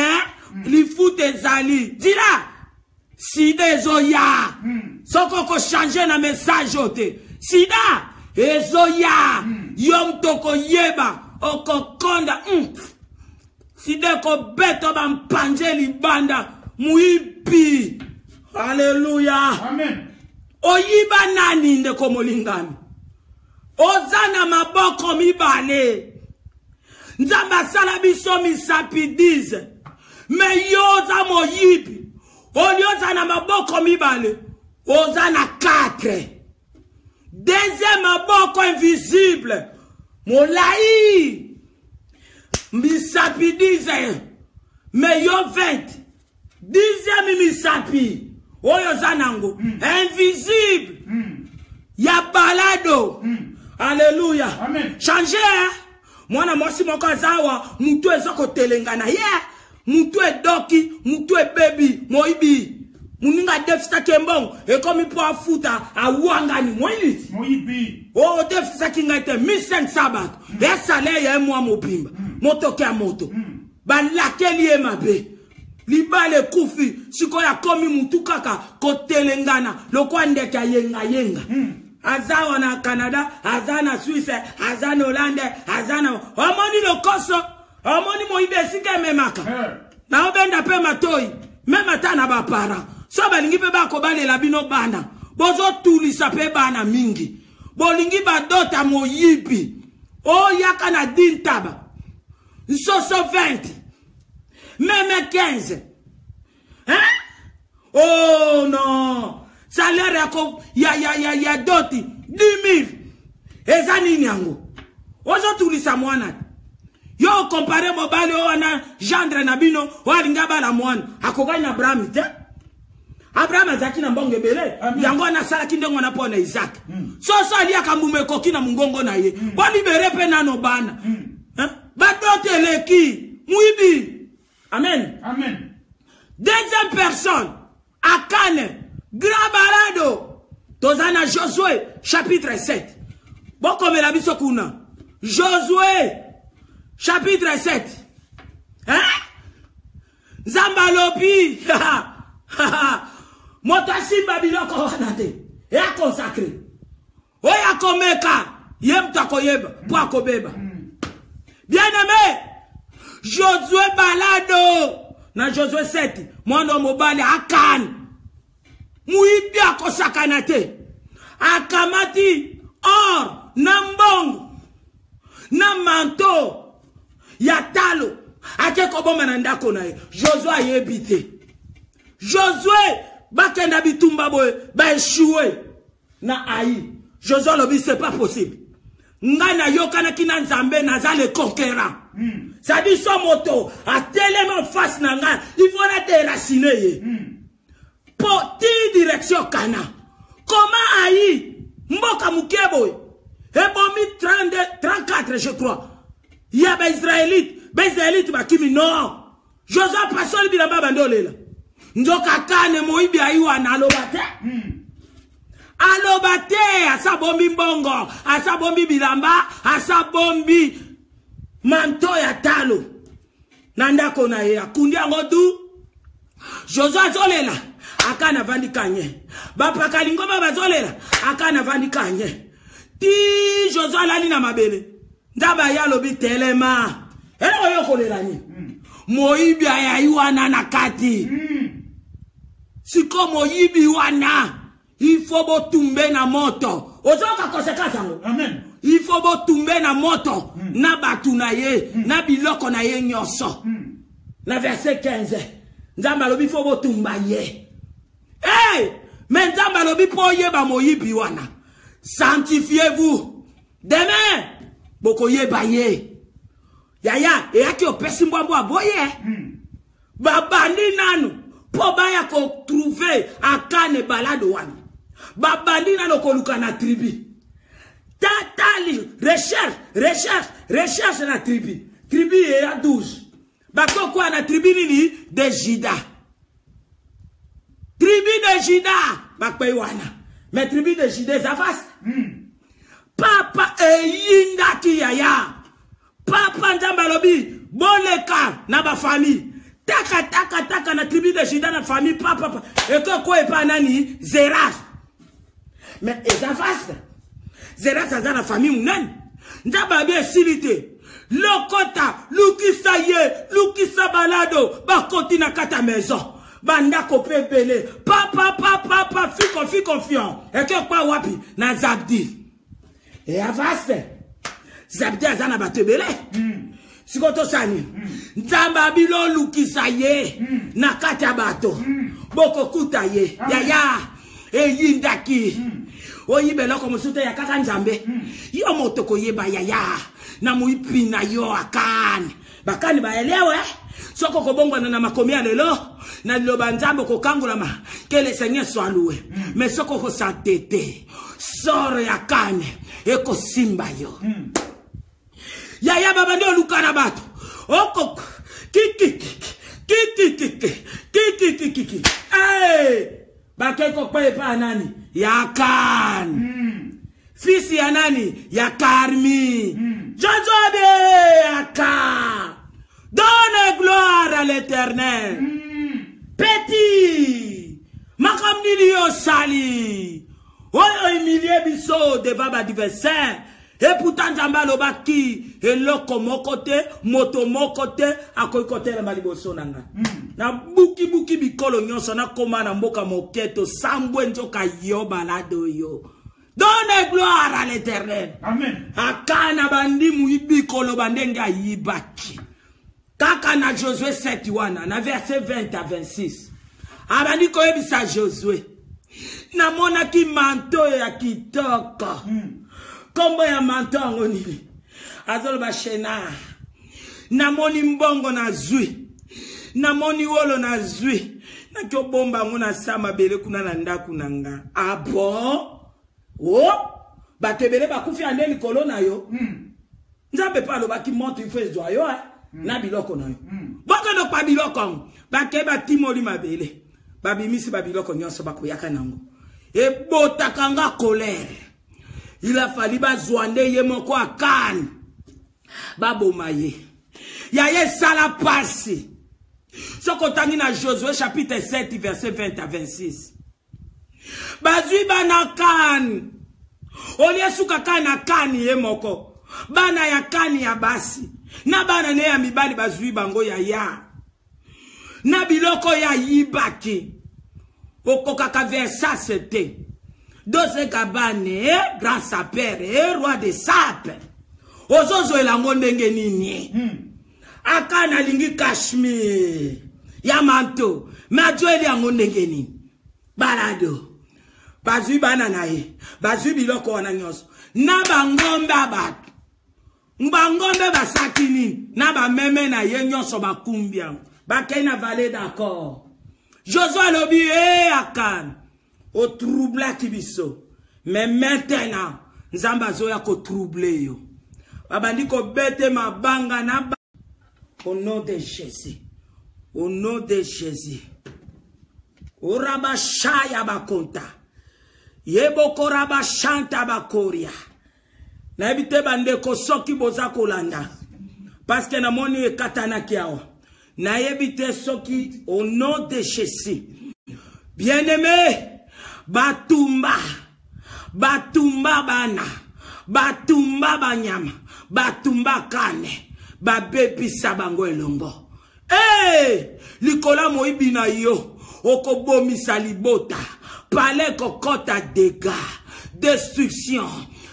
lifuta ezali dila sida ezoya. Soki okochange na message oyo te, sida ezoya. Yo moto okoyeba okokonda. Sida ekobeta bampanje libanda. Moyibi, alleluya. Oyiba nani, ndeko molingami? Oza na maboko mibale, Nzambe asala biso misapi 10, me yo oza moyibi. Oli oza na maboko mibale, oza na 4. Deuxième maboko invisible molai, misapi 10, me yo 20. Dixième misapi oyo oza nango invisible ya balado. Alleluya. Change, eh? Mwana mwasi moko aza awa, mutu eza kotelenga na ye, mutu edoki, mutu ebebi. Moyibi, moninga adefisaki mbongo, ekomi mpo afuta, awangani. Moyibi oyo odefisaki ngai te 1500 bato ya salaire ya ye mwa mobimba, motoki ya moto balakeli ye mabe, libala ekufi. Sikoyo akomi mutu kaka kotelengana lokwa ndeke ayengayenga. Aza wana na Canada, aza na Suisse, aza na Hollande, aza na omoni lokoso, omoni moyibi esika ememaka. Naobenda mpe matoi meme ata na baparent so balingi mpe bakobalela bino bana, bozotulisa mpe bana mingi. Bolingi badota moyibi oyaka na dintaba, nsoso 20, meme 15, hein? Oh non, salaire ya, ya, ya, ya, ya doti 10 000 eza nini yango? Ozotulisa mwana yo. Okompare mobali oyo wana gendre na bino oyo alingi abala mwana akokani na Abraham te. Abraham azalaki na mbongo ebele, yango wana asalaki ndenge wana mpo na Isaac. Soso aliaka mbuma ekoki na mongongo na ye. Bolibere mpe nano bana. Badote eleki muyibi. Amen. Amen. Deuxième personne, Akane, grand balado. Toza na Josué chapitre 7, bokomela biso kuna Josué chapitre 7, hein? Nzambe alobi moto asimba biloko wana te, eya consacré. Oyo akomeka ye moto akoyeba mpo akobeba. Bien aimé, Josué balado na Josué 7, mwana mobali Akani, moyibi akosakana te. Akamati or na mbongo na manto ya talo, ake koboma na ndako na ye. Josue ayebi te. Josue bakenda bitumba boye, baeshue na Ai. Josue alobi: "C'est pas possible, ngai nayokanaki na Nzambe, naza le conquérant. C'est-à-dire so moto atelemi en face na ngai, il faut na déracine ye po ti direction kana." Comment Ai, mboka moke boye, ebomi 32, 34 je crois ya baisraélite? Baisraélite bakimi. Non, Josue apasoli bilamba, bandi olela. Nzoka kane moyibi ayi wana aloba te. Aloba te, asa bombi mbongo, asa bombi bilamba, asa bombi manto ya talo na ndako na ye, akundi yango du. Josue azolela, akana avandi kanye. Bapaka lingomba bazolela, akana avandi kanye. Ti Josue alali na mabele. Nzambe aye alobi telema. Eloko yo kolela nini? Moyibi ayayi wana na kati. Siko moyibi wana il faut botumbe na moto. Ozoyoka conséquence yango? Amen. Il faut botumbe na moto na bato na ye na biloko na ye nyonso. Na verset 15 Nzambe alobi faut botumba ye. Hey! Mais Nzambe alobi po oyeba moyibi wana. Sanctifiez-vous. Demain bokoyeba ye. Yaya eyaki opesi mbwambwa boye. Babandi nanu po baya ko trouver akane balade wana. Babandi nanu koluka na tribu. Tatali recherche, recherche, recherche na tribu. Tribu ya 12. Bakokwa na tribu nini? De Juda. Tribu de Juda bakpei wana. Mais tribu de Juda eza vaste. Papa eyindaki yaya. Papa Nzambe alobi boleka na ba famille. Taka taka taka na tribu de Juda na famille papa papa. Ekoko epa nani? Zerah. Mais eza vaste. Zerah aza na famille munene. Nzambe abi esili te. Lokota lukisa ye, lukisa balado, bakoti na kata maison. Bandako pe ebele. Papa papa papa fiko fiko fion. Eke kwa wapi? Na Zabdi. E vaste. Zabdi aza na bato ebele. Sikoyo tosala nini? Nzambe abilo olukisa ye na kati ya bato. Bokokuta ye. Yaya eyindaki. Oyiba eloko mosusu te ya kaka Nzambe. Yo moto koyeba yaya na moyibi na yo akani. Bakani baelewe. Soko kobongwana na makomi ya lelo na liloba Nzambe okokangolama, que le Seigneur soit loué. Mais soko kosantete soro ya kane ekosimba yo. Yaya babandi oluka na bato oko kiki kiki kiki kiki kiki kiki. Hey! Bake kokpa epa nani? Ya kan. Fils ya nani? Ya Karmi. Jojo de Aka. Donne gloire à l'Éternel. Petit. Makambo nini yo sali? Oyo humilie biso devant ba adversaire. Et pourtant Nzambe alobaki eloko moko te, moto moko te akoki kotelema liboso na nga. Na buki buki bikolo nyonso, na koma na mboka moke to sambwe nzoka yo balado yo. Donne gloire à l'Éternel. Amen. Akana bandi muyibi koloba ndenge ayibaki. Kaka na Josué 7 wana, na verset 20 à 26. Abandi koyebisa Josué. Namonaki manteau ya kitoko. Kombo ya manteau yango nini? Azoloba chenard. Namoni mbongo na zwi. Namoni wolo na zwi. Naki obomba yango na sa mabele kuna na ndako na nga. Ah bon? Oh! Bato ebele bakufi ya nde likolo na yo. Nzambe pe alobaki moto il faut ezwa yo, eh? Na biloko na yo. Bokende kwa biloko yango. Bake batimoli mabele. Babimisi ba biloko nyonso bakoyaka nango. Ebotaka nga colère. Il a fallu bazwa nde ye moko akani. Baboma ye. Ya ye sala pasi. Soko otangi na Josué chapitre 7 verset 20 à 26. Bazwi bana kani. Olie suka kani na kani ye moko. Bana ya kani ya basi. Na bana ne ya mibali bazwi bango ya ya. Na biloko ya yibaki. Okokaka Versace te. Dose Gabane, grand sapeur, roi de sape. Ozozoela yango ndenge nini? Akana alingi Kashmir ya manto, mais azoeli yango ndenge nini? Balado. Bazwi bana na ye, bazwi biloko wana nyonso. Na bangombe ya bato. Bangombe basaki nini? Na bameme na ye nyonso bakumbi yango. Bakei na vallée d'accord. Josué alobi, hey, Akan, otroublaki biso. Mais maintenant, Nzambe azoya ko troubler yo. Babandi kobete mabanga na ba... Au nom de Jésus. Au nom de Jésus. Orabashaya bakonta. Yebokorabashanta bakoria. Nayebi te bandeko soki boza kolanda. Parce que namoni ekatanaki awa. Nayebi te soki au nom de Jésus. Bien-aimé, batumba. Batumba bana. Batumba banyama. Batumba kane. Babebisa bango elongo. Hey! Likolo ya moyibi na yo okobomisa libota pale kokota dega destruction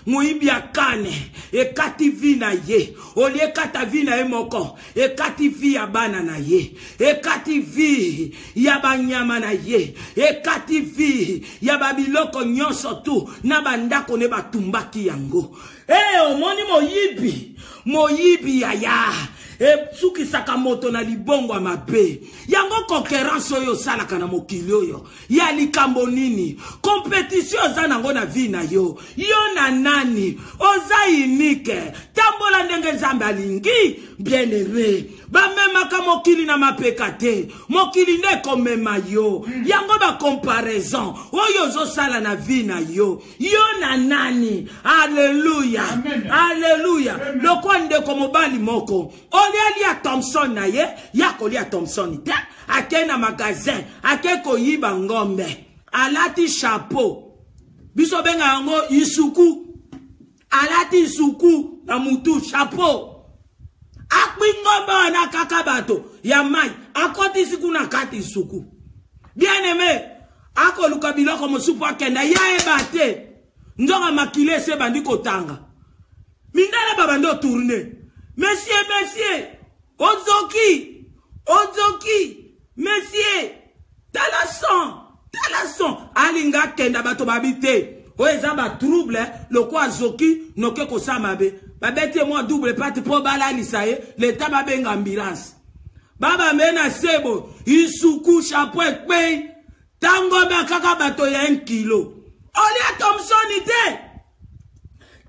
moyibi ya kane ekati vi na ye olie ekata vi na ye moko ekati vi ya bana na ye ekati vi ya banyama na ye ekati vi ya babiloko nyonso tu na bandako ne batumbaki yango Hey, eh, omoni moyibi moyibi yaya esukisaka moto na libongo ya mabe yango concurrence oyo osalaka na mokili oyo ya likambo nini competition oza nango na vie na yo yo na nani oza unique tambola ndenge nzambe alingi bien aime bamemaka mokili na mapeka te mokili nde ekomema yo yango bacomparaison oyo ozosala na vie na yo yo na nani aleluya aleluya lokwa ndeko mobali moko olia lia thomson na ye ya kolia thomson te ake na magasin ake koyiba ngombe alati chapeau biso benga yango isuku alati isuku na mutu chapeau akpi ngombe wana kaka bato ya mai akotisi kuna kati isuku bien aime akoluka biloko mosusu mpo akenda ye ayeba te nzoka makila esi ebandi kotanga mindele babandi otourne monsieur monsieur ozoki ozoki monsieur tala son tala son alinga akenda bato babi te oyo eza batrouble lokola azoki noke kosala mabe babeti ye mwa double pate mpo balalisa ye leta babenga ambulance babambe na sebo isuku chapeau ekpei ntango bakaka bato ya 1 kilo olia thomsoni te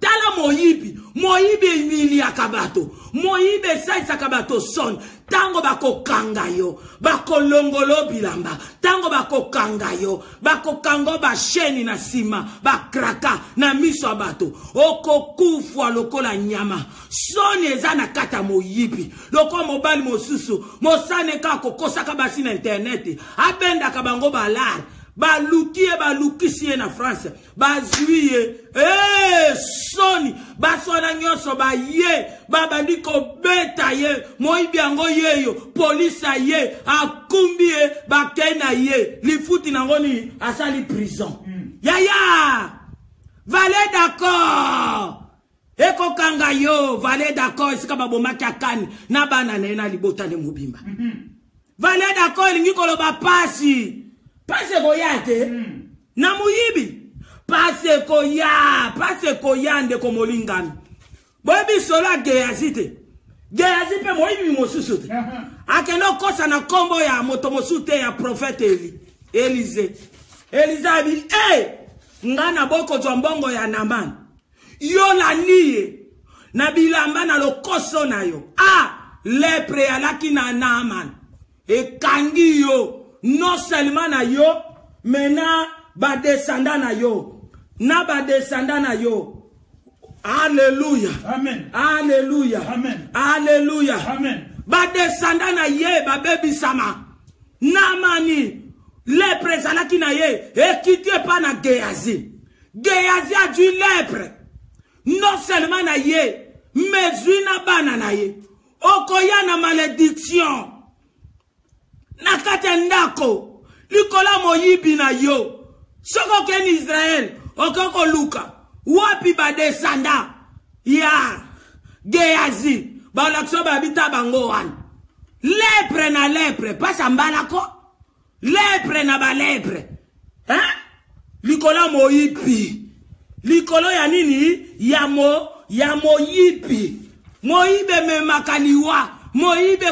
tala moyibi moyibi emiliaka bato moyibi esalisaka bato soni ntango bakokanga yo bakolongolo bilamba ntango bakokanga yo bakokanga basheni na nsima bakraka na miso ya bato okokufwa lokola nyama soni eza na kati ya moyibi lokola mobali mosusu mosane kaka kokosaka basi na internet abendaka bango balare baluki ye balukisi ye na france bazwi ye ee soni basi wana nyonso baye babandi kobeta ye moyibi yango yeyo polisi aye akumbi ye bakei na ye lifuti nango nini asali prison mm. yaya vale d'accord ekokanga yo vale d'accord esika babomaki akani na bana na ye na libota ne mobimba mm -hmm. vale d'accord elingi koloba pasi pasi ekoya te mm. na moyibi pasi ekoya pasi ekoya ndeko molingami boyebi solo ya geazi te geazi mpe moyibi mosusu te akende okosa na nkombo ya moto mosusu te ya profete eli elize elize abi e hey! ngai naboyi kozwa mbongo ya namani yo lani ye na bilamba na lokoso na yo a ah, lepre alaki na naaman ekangi yo non seulement na yo mais na badescendant na yo na badescendant na yo alleluya amen alleluya amen alleluya amen badescendant na ye babebisama namani lepre ezalaki na ye ekiti epa na geazi Gehazi azwi lepre non seulement na ye mais zwi na bana na ye okoya na malédiction na kati ya ndako likolo ya moyibi na yo soki okei na israele okoki koluka wapi badesanda ya geazi balakisa babita bango wana lepre na lepre mpasi ambalako lepre na balepre hein? likolo ya moyibi likolo ya nini ya mo ya moyibi moyibi ememaka liwa moyibi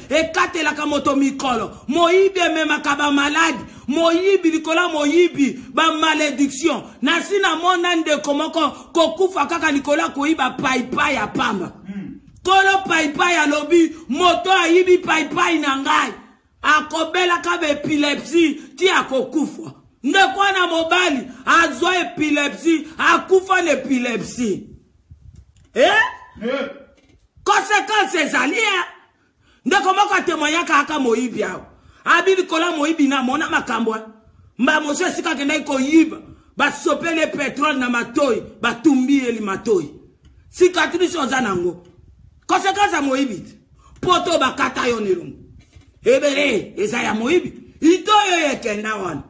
ekatelaka moto mikolo moyibi ememaka bamaladi moyibi likolo ya moyibi bamalediction nasi namona ndeko moko kokufa kaka likolo ya koyiba paipai ya pamba hmm. kolo paipai alobi moto ayibi paipai na ngai. Akobelaka ba epilepsie ti akokufa. Ndeko wana mobali azwa epilepsie, akufa na epilepsie. Eh? Eh. Conséquence ezali eh? Ndeko moko atemoignaka aka moyibi awa. Abi likolo ya moyibi na mona makambo eh. Mba mosusu esika akendaki koyiba, basopeli ye petrole na matoi, batumbi ye matoi. Cicatrice oza nango. Conséquence ya moyibi te. Poto bakata yo na elongo. Ebele eza ya moyibi. Ito oyo ekenda wana.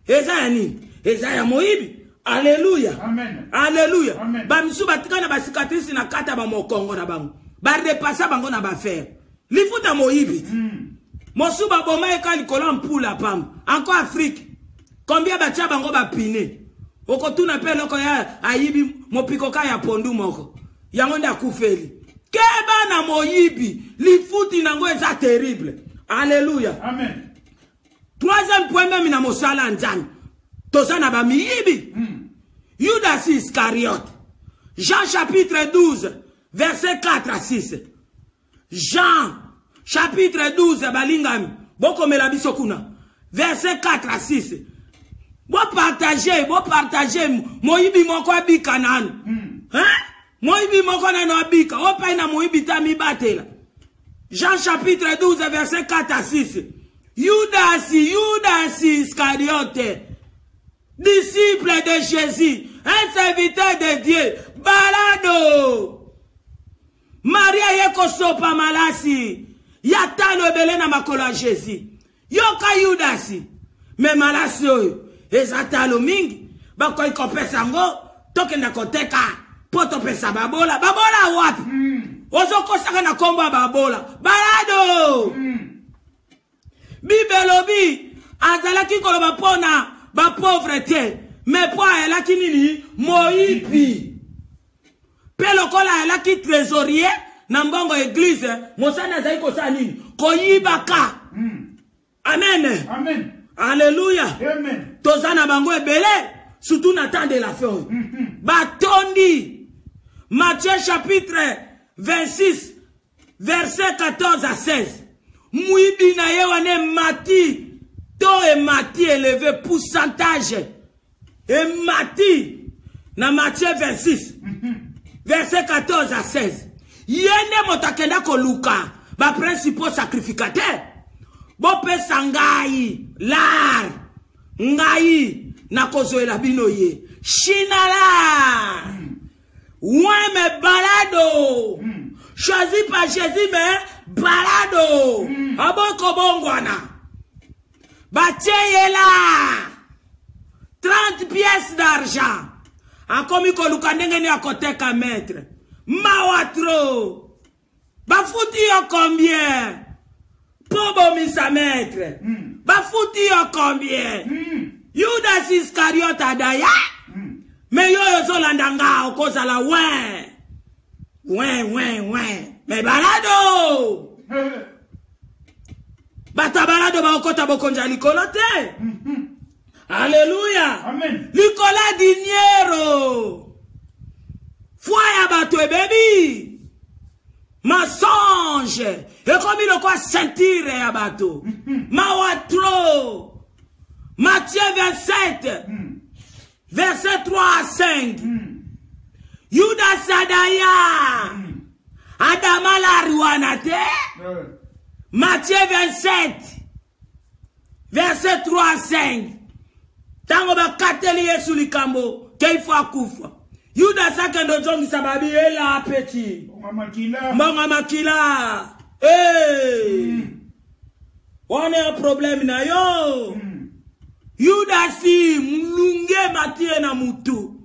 Eza ya nini? Eza ya moyibi. Alléluia. Amen. Alléluia. Amen. Ba misusu batika na ba cicatrice na kata ba mokongo na bango. Ba repassa bango na ba fer. Lifuta moyibi. Mosusu baboma ye kaka likolo ya mpula pamba. Encore Afrique. Combien batia bango ba pine? Okotuna pe eloko ya ayibi mopiko ka ya pondu moko. Yango nde akufeli. Keba na moyibi, lifuti nango eza terrible. Alléluia. Amen. Troisième point même na mosala Nzambe. Toza na ba miyibi. Judas Iscariote. Jean chapitre 12 verset 4 à 6. Jean chapitre 12 balingami bokomela biso kuna verset 4 à 6. Bo partager, bo partager moyibi moko abika nanu. Hein? Moyibi moko nanu abika, opai na moyibi ta mibatela. Jean chapitre 12 verset 4 à 6. Judas, Judas Iscariote, disciple de Jésus, un serviteur de Dieu, balado. Maria ye kosopa malasi ya talo ebele na makolo ya Jésus. Yoka Judasi, me malasi oyo eza talo mingi, bakoki kopesa yango tokenda koteka mpo topesa babola. Babola wapi? Ozokosaka na kombo ya babola. Balado. Bible elobi azalaki koloba mpo na ba pauvre te, me mpo ayalaki nini? Moyibi. Pe lokola ayalaki trésorier na mbongo église, mosani azali kosala nini? Koyibaka. Amen. Amen. Alléluia. Amen. Toza na bango ebele, surtout na temps de la fin. Batondi. Matthieu chapitre 26 verset 14 à 16. Muibi na ye wana emati to emati élevé pourcentage emati na Matthieu 26 verset 14 à 16. Ye nde moto akenda koluka ba principaux sacrificateurs. Bopesa ngai lar, ngai nakozwela bino ye. Shinala. Ouais, mais balado. Choisi par Jésus, mais balado. Aboko bongwana. Batie ye la 30 pièces d'argent. Akomi koluka ndenge nini akoteka maître. Mawa trop. Bafuti yo combien? Po bomisa maître. Bafuti yo combien? Judas Iscariote adaya. Mais yo ozolanda nga okozala wen. Wen, wen, wen. Mais balado. Bato ya balado bakokota bokonzi ya likolo te. Alléluia. Amen. Likolo ya diniero. Foi ya bato ebebi. Mensonge ekomi lokola ceinture ya bato. Mawa trop. Matthieu 27 verset 3 à 5. Judas adaya. Adama la wana te. Matthieu 27 verset 3 à 5. Tango bakateli Yesu likambo ke il faut akufa. Judas akende ozongisa babi ela petit. Mbongo makila. Mbongo makila. Hey. Wana ya problème na yo. Judasi mulunge matie na mutu.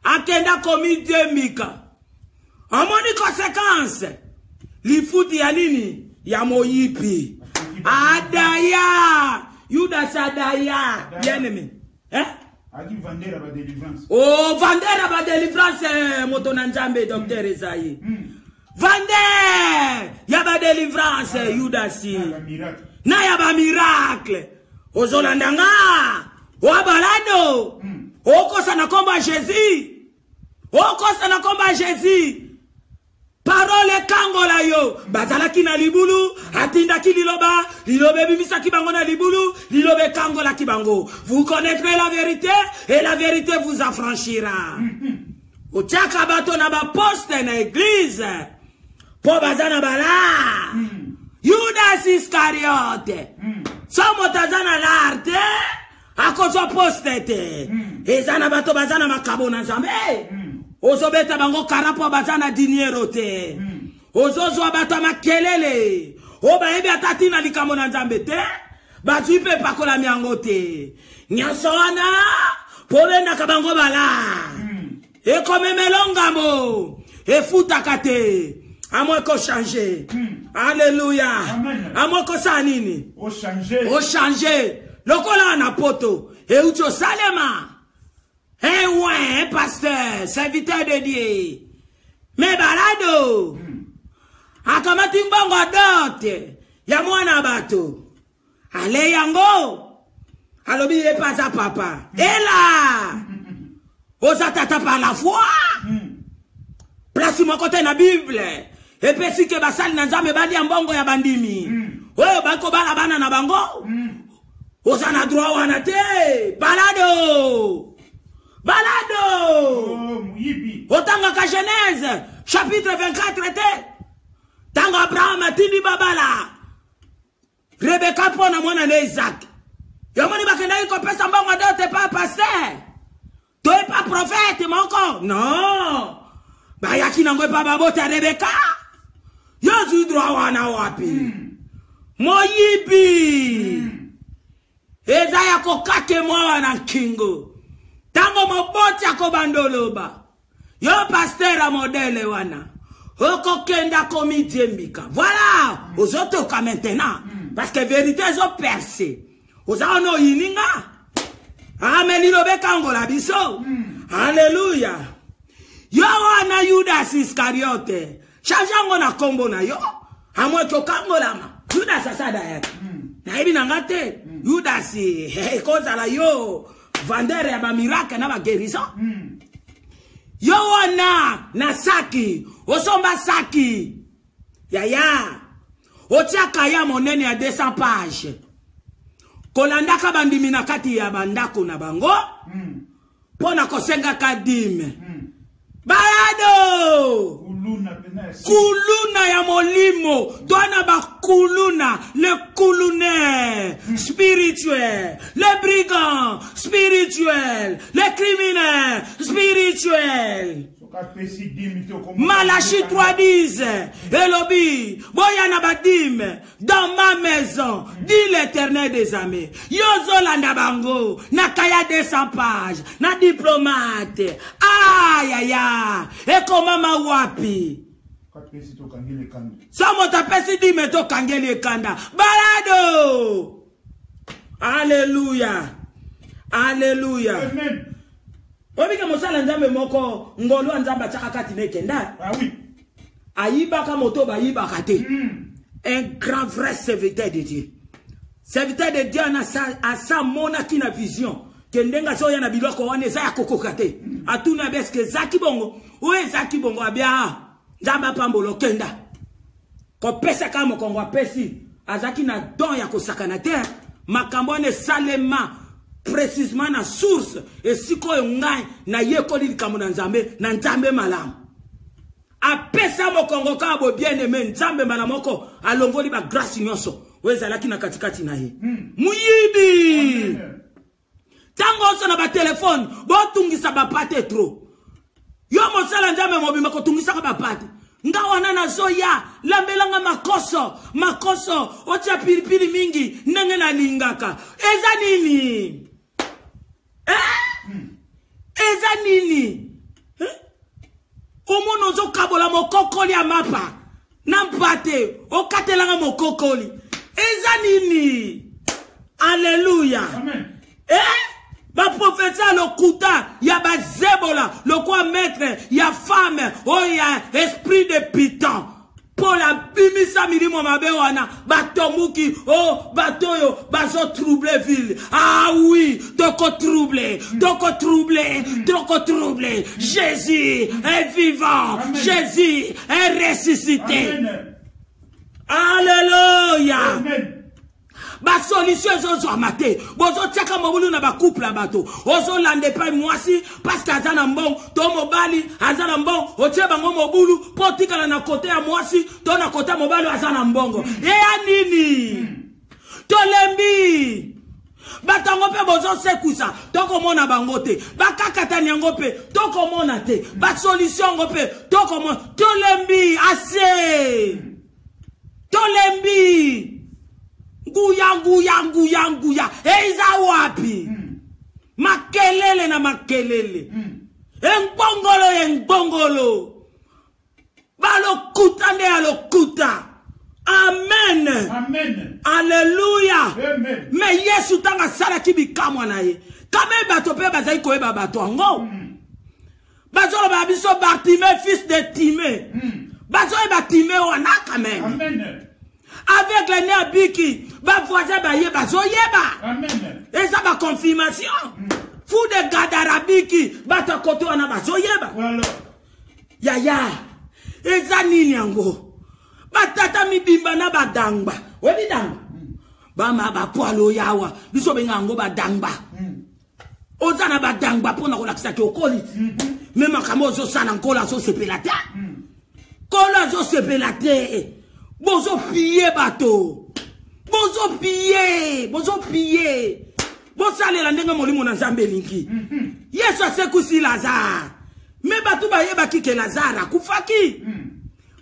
Akenda komidiemika. Amoni conséquence. Lifuti ya nini? Ya moyibi. Adaya. Judas adaya. Bien aimé. Hein? Aki vendeur ba délivrance. Oh, vendeur ba délivrance moto na Nzambe docteur Esaïe. Vendeur ya ba délivrance Judasi. Na ba miracle. Na ya ba miracle. Ozolanda nga. Wa balado. Okosa na komba Jésus. Okosa na komba Jésus. Parole ekangola yo. Bazalaki na libulu, atindaki liloba, liloba ebimisaki bango na libulu, liloba ekangolaki bango. Vous connaîtrez la vérité et la vérité vous affranchira. Otiaka bato na baposte na eglise mpo baza na bala. Judas Iscariote. So moto aza na lar te, akozwa poste te. Eza na bato baza na makabo na Nzambe. Ozobeta bango kara mpo baza na diniero te. Ozozwa bato ya makelele oyo bayebi ata ntina likambo na Nzambe te, bazwi mpe epakolami yango te. Nyonso wana mpo obendaka bango bala. Ekomemelo ngambo efutaka te. Amwe kochange. Alleluya. Amwe kosala nini? Ochange. Lokola na poto euti osalema. Eh ouais, pasteur, serviteur de Dieu. Me balado. Akamati mbongo dote ya mwana bato. Ale yango. Alobi ye pa aza papa. Ela. Oza tata par la foi. Place moko te na Bible. Epesi ke basali na Nzambe balia mbongo ya bandimi. Oyo bakobala bana na bango. Oza na droit wana te. Balado. Balado. Oh, muyibi. Otangaka Genèse chapitre 24 te. Tango Abraham atindi babala Rebeka mpo na mwana na Isaac. Yomoni bakendaki kopesa mbongo dote pa pasteur to epa prophète moko. Non. Bayaki nango epa babota Rebeka. Yo ozwi droit wana wapi? Moyibi. Eza ya kokate mwa wana nkingo. Tango moboti akobanda oloba. Yo pasteur ya modèle wana. Okokenda komidiembika. Voilà, ozotoka maintenant. Parce que vérité ezo percer. Oza wana oyini nga. Amen, liloba ekangola biso. Alléluia. Yo wana Judas Iscariote. Change yango na kombo na yo. Amwe tokangolama. Judas asada yake. Nayebi na nga te. Judas ekozala yo vendeur ya ba miracle na ba guérison. Yo wana na saki, osomba saki. Yaya, otiaka ya monene ya 200 pages. Kolandaka bandimi na kati ya bandako na bango. Mpo na kosengaka dime. Balado! Kuluna ya molimo, toana ba kuluna, le kulunaire spirituel, le brigand spirituel, le criminel spirituel. Malachi 3:10 elobi boya na badime dans ma maison, dit l'Éternel des armées. Yozolanda bango na kaya 200 pages na diplomate. Aïe aïe aïe, ekomama wapi? So moto apesi dime tokangeli ekanda. Balado! Alléluia. Alléluia. Amen. Obike mosala Nzambe moko ngolu ya Nzambe atiaka kati na ekenda. Ah oui. Ayibaka moto bayibaka te. Un grand vrai serviteur de Dieu. Serviteur de Dieu asa monaki na vision ke ndenge azoya na biloko wana eza ya kokoka te. Atuna abi eske ezaki bongo? Oyo ezaki bongo abia Nzambe apambola okenda. Kopesa kaka mokongo apesi azaki na don ya kosakana te. Makambo wana esalema précisément na source esika oyo ngai nayekoli likambo na Nzambe na Nzambe malamu. Apesa mokongo kaka bo bien-aimé Nzambe mbala moko alongoli ba grâce nyonso oyo ezalaki na katikati na ye. Muyibi. Tango oso na ba téléphone botungisa ba pate trop. Yo mosala Nzambe mobimba kotungisaka ba pate. Nga wana nazoya lambelanga makoso makoso otia pilipili mingi ndenge nalingaka. Eza nini? Eza nini? Omona ozokabola mokokoli ya mapa na mpate okatelanga mokokoli. Eza nini? Alléluia. Amen. Ba prophète ya lokuta ya bazebola lokwa maître ya femme oyo ya esprit de piton. Paul abimisa milimo mabe wana, batombuki o oh, bato oyo bazotrouble ville. Ah oui, tokotrouble, tokotrouble, tokotrouble. Jésus est vivant. Amen. Jésus est ressuscité. Amen. Alléluia. Amen. Basolution ezozwama te. Bozotiaka mobulu na bacouple ya bato. Ozolanda epai mwasi parceke aza na mbongo to mobali aza na mbongo, otie bango mobulu mpo otikala na kote ya mwasi to na kote ya mobali aza na mbongo. Eya nini? Tolembi bato yango mpe bozosekusa, tokomona bango te. Bakakatani yango mpe tokomona te. Basolution yango mpe tokomona. Tolembi ase, tolembi. Nguya, nguya, nguya, nguya eza wapi? Makelele na makelele, engbongolo, engbongolo, balokuta nde ya lokuta. Amen, amen. Alleluya. Me Yesu ntango asalaki bikamwa na ye, kame bato mpe bazali koyeba bato yango. Bazoloba biso Bartime, fils de Time. Bazoyeba Time wana quand même. Amen. Avec le nez abiki, bavoisin baye bazoyeba. Eza baconfirmation. Fou de Gadarabiki, bato ya kote wana bazoyeba. Yaya, eza nini yango? Batata mibimba na badangba. Oyebi dangba? Bama bapwalo yawa, biso benga yango badangba. Oza na badangba mpona kolakisaki okoli. Me makambo ozosala, Nkolo azosepela te. Nkolo azosepela te. Bozopie bato, bozopie, bozopie. Bosalela ndenge molimo na Nzambe elingi. Yesu asekusi Lazare, me bato bayebaki ke Lazare akufaki.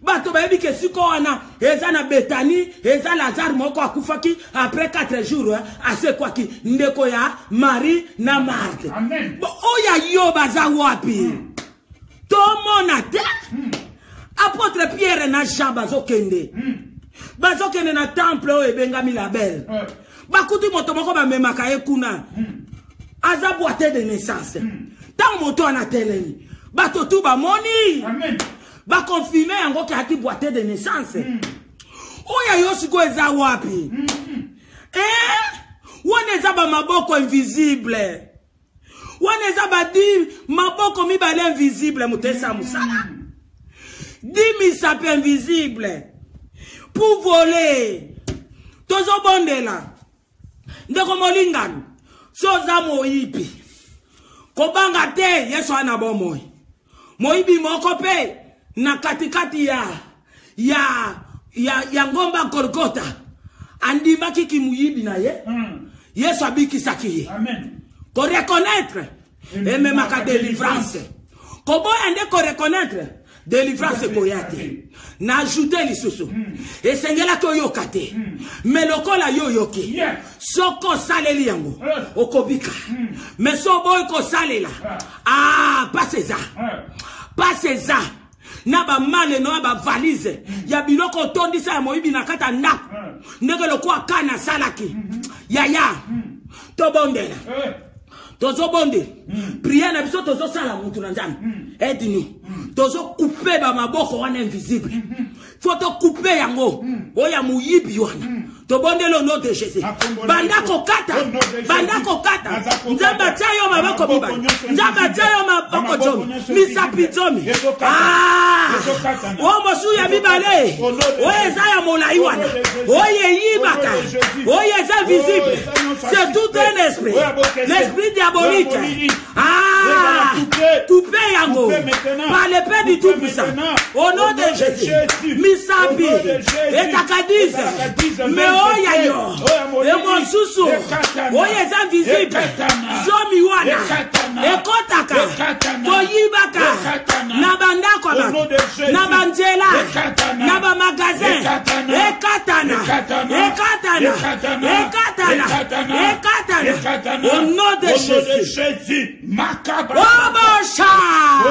Bato bayebi ke siko wana eza na Betani, eza Lazare moko akufaki après 4 jours asekwaki, ndeko ya Marie na Marthe. Oyo yo baza wapi? Tomona te. Apôtre Pierre na Jean bazokende, bazokende na temple oyo ebengami Label. Bakuti moto moko bamemaka ye kuna, aza boite de naissance. Ntango moto wana atelemi, bato tu bamoni, bakonfirme yango ke aki boite de naissance. Oyo yo sikoyo eza wapi? Wana eza bamaboko invisible, wana eza badi maboko mibale invisible, moto esa mosala di misapi invisible pour voler. Tozobondela ndeko molingami, so oza moyibi, kobanga te, Yesu ana bomoi. Moyibi moko mpe na katikati ya ya ya, ya ngomba Golgota andimaki kimuyibi na ye. Yesu abikisaki ye. Koreconnaître ememaka délivrance, koboya nde koreconnaître, délivrance ekoya te. Na ajoute lisusu, esengelaki oyoka te, me lokola yo oyoki, soki osaleli yango okobika. Me so oboyi kosalela, ah, pasi eza, pasi eza na bamale no ya bavalise ya biloko otondisa ya moyibi na kati ya ndako, ndenge lokola kana asalaki. Yaya, tobondela, tozobondela priere na biso, tozosala mutu na Nzambe aide nous. Tozokupe bamaboko wana invisible, fo tokupe yango oyo ya moyibi wana. Tobondeli au nom de Jésus. Banda kokata, banda kokata. Nzambe atia yo maboko mibale, Nzambe atia yo maboko zomi, misapi zomi. Oyo mosusu ya mibale oyo eza ya molai wana, oyo eyibaka, oyo eza visible, c'est tout un esprit, l'esprit diabolique. Ah, coupe yango par l'épée du tout puissant au nom de Jésus. Misapi ezaka 10, me oyo ya yo emosusu oyo eza visible, zomi wana ekɔtaka koyibaka na bandako ya bato, na banzela, na bamagazin, ekatana, ekatana, ekatana, ekatana. Ekatana. Au nom de Jésus. Jésus. Makaba. Obosha.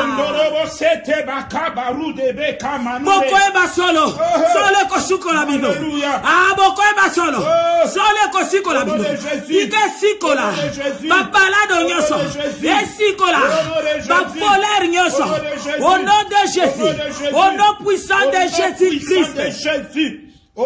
Ondorobo sete bakaba rudebe kamanu. Bokoyeba solo. Solo ekosukola bino. Alléluia. Ah, bokoyeba solo. Oh. Solo ekosikola Au nom bino. de Jésus. Tika esikola. Au nom de Jésus. Babalado Au nom nyonso. de Jésus. Esikola. Au nom de Jésus. Bavolere nyonso. Au nom de Jésus. Au nom de Au nom Jésus. de Jésus. Au nom puissant Au de nom puissant Jésus-Christ. de Jésus. Oh,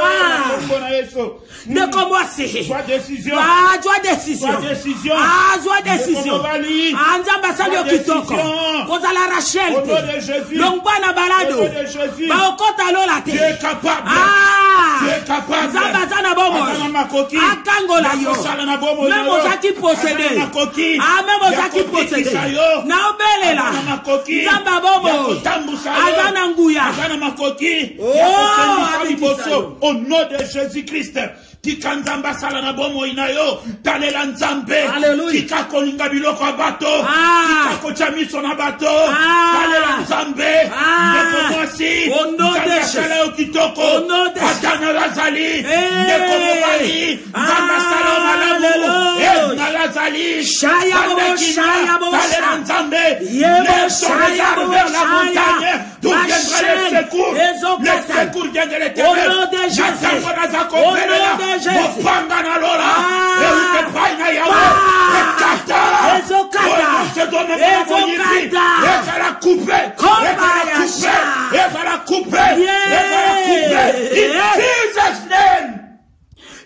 Ah. kombo na Yesu. Ndeko mwasi. Zwa décision. Ah, zwa décision. Zwa décision. Ah, zwa décision. Ndeko mobali. Ah, nzambe asali yo Zwa kitoko. décision. Kozala Rachel Au nom te. de Jésus. Longwa na balado. Au nom de Jésus. Baokota lola te. Tu es capable. Ah. Tu es capable. Nzambe aza na bomoi. Aza na makoki. Akangola yo. Ya kosala na bomoi na Meme yo. ozalaki possédé. Aza na makoki. Ah, meme Ya ozalaki kobikisa possédé. yo. Naobelela. Aza na makoki. Nzambe ya Ya bomoi. kotambusa yo. Aza na nguya. Aza na makoki. Oh, Ya kokendisa abikisa liboso. yo. Au nom de Jésus-Christ. Tika nzambe asala na bomoi na yo talela nzambe Alléluia. tika kolinga biloko ya bato Ah. tika kotya miso na bato Ah. talela nzambe Ah. ndeko mwasi Au nom de nzambe asala Jésus. yo kitoko Au nom de Jésus. ata na lazali Hey. ndeko mobali nzambe asala yo malamu Alléluia. Eve na lazali Shaya Banda bobo, kimia, shaya bobo, talela shaya. nzambe Yebo, Lève ton shaya regard bobo, vers la shaya. montagne d'où Ma viendra le chaîne, secours le ezokata. secours vient de l'éternel Au nom de Jésus. Na ntango naza Au nom kobelela, de Jésus. mopanga na lola Ah. euti epai na yawe Ah. ekata Ezokata. Oyo nyonso ezomemela moyibi Ezokata. ezala coupe Komba ezala ya coupe sha. ezala coupe Yeah. ezala coupe in Jesus name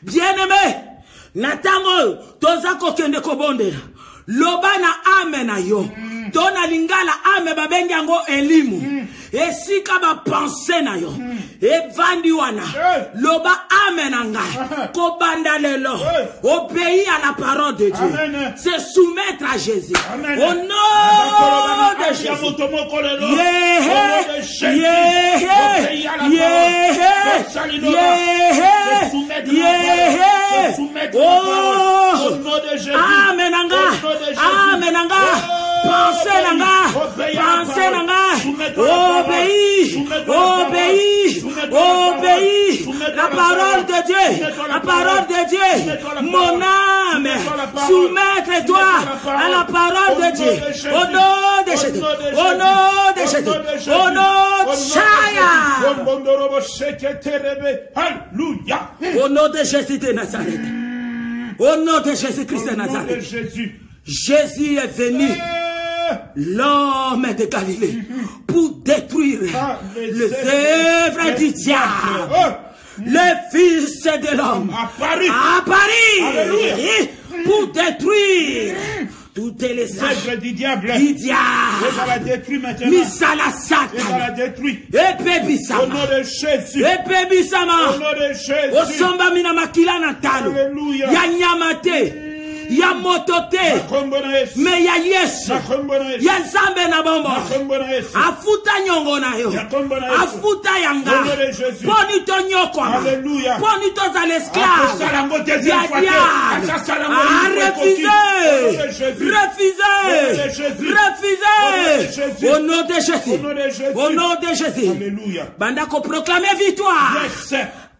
Bien-aimé, na ntango oyo toza kokende kobondela loba na ame na yo to na lingala ame babengi yango elimu esika bapense na yo evandi wana Hey. loba ame na ngai kobanda lelo Hey. obéir à la parole de Dieu Amen. se soumettre à Jésus Amen. au nom de Ya Jésus moto moko lelo. Yeah. Au nom de Jésus. Yeah. Obéis à la Yeah. parole. Tosali loba. Yeah. Se soumettre à la Yeah. parole. Se soumettre à la Oh. parole. Au nom de Jésus. Amen na nga. Au nom de Jésus. Amen na nga. Oh, Pensez na nga. obéis à la Pensez parole. na nga. Soumets-toi à la parole. Obéis. Soumets-toi à la parole. Obéis. Soumets-toi à la parole. Obéis. Soumets-toi La à la parole parole. de Dieu. Soumets-toi à la La parole de Dieu. Soumets-toi à la Mon parole. âme. Soumets-toi à la parole. Soumettre-toi Soumets-toi à la parole Au de nom Dieu. de Jésus. Au nom de Au Jésus. nom de Au nom de Jésus. Jésus. Au nom de Jésus. Au nom Au de nom de Shaya. Jésus. Ondorobo sheketerebe. Alléluia. Au nom de Jésus de Nazareth. Au nom de Jésus-Christ de Au nom de Nazareth. Jésus. Jésus est venu, Eh, l'homme de Galilée, pour détruire Ah, les les œuvres œuvres du diable. Oh. Le Fils de l'homme Apparu. apparu Alléluia. pour détruire toutes les Les œuvres du diable. du Et ça la diable. détruit maintenant. Misala Et ça Satan. la détruit. Au nom Epebisama. de Jésus. Au Epebisama. nom de Jésus. osombami na makila na talo Alléluia. ya nyama te ya moto te Kombo na Yesu. me ya yesu Na kombo na Yesu. ya nzambe na Na bomoi kombo na Yesu. afuta nyongo na yo Ya kombo na Yesu. afuta yanga Au nom de Jésus. mponi tonyokwama Alléluia. mponi tozala esclave Akosala yango deuxième ya fois te. diable Asasala yango une fois ekoki. arefuse Au nom de Jésus. refuse Au nom de Jésus. refuse Au nom de Jésus. au nom de Jésus Au nom de Jésus. au nom de Jésus Alléluia. banda koproclame victoire Yes.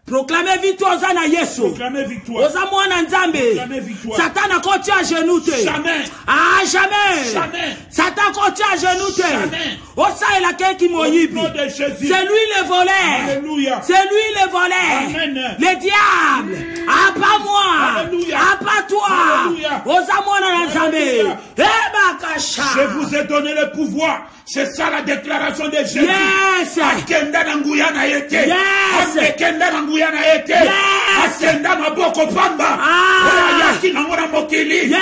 proclame victoire oza na yesu Proclamez victoire. oza mwana nzambe Proclamez victoire. satan akotia genou te Jamais. ah jamais Jamais. satan akotia genou te Jamais. osalelaka eki Au moyibi nom de Jésus. c'est lui le voleur Alléluia. c'est lui le voleur Amen. le diable ah pas moi Alléluia. ah pas toi Alléluia. oza mwana na nzambe Alléluia. ebakasha Je vous ai donné le pouvoir. C'est ça la déclaration de Jésus. Yes. Akenda na nguya na ye te. Yes. Akenda na nguya na ye te. Yes. Akenda maboko pamba. Ah. Oyo ayaki nango na mokili. Yes.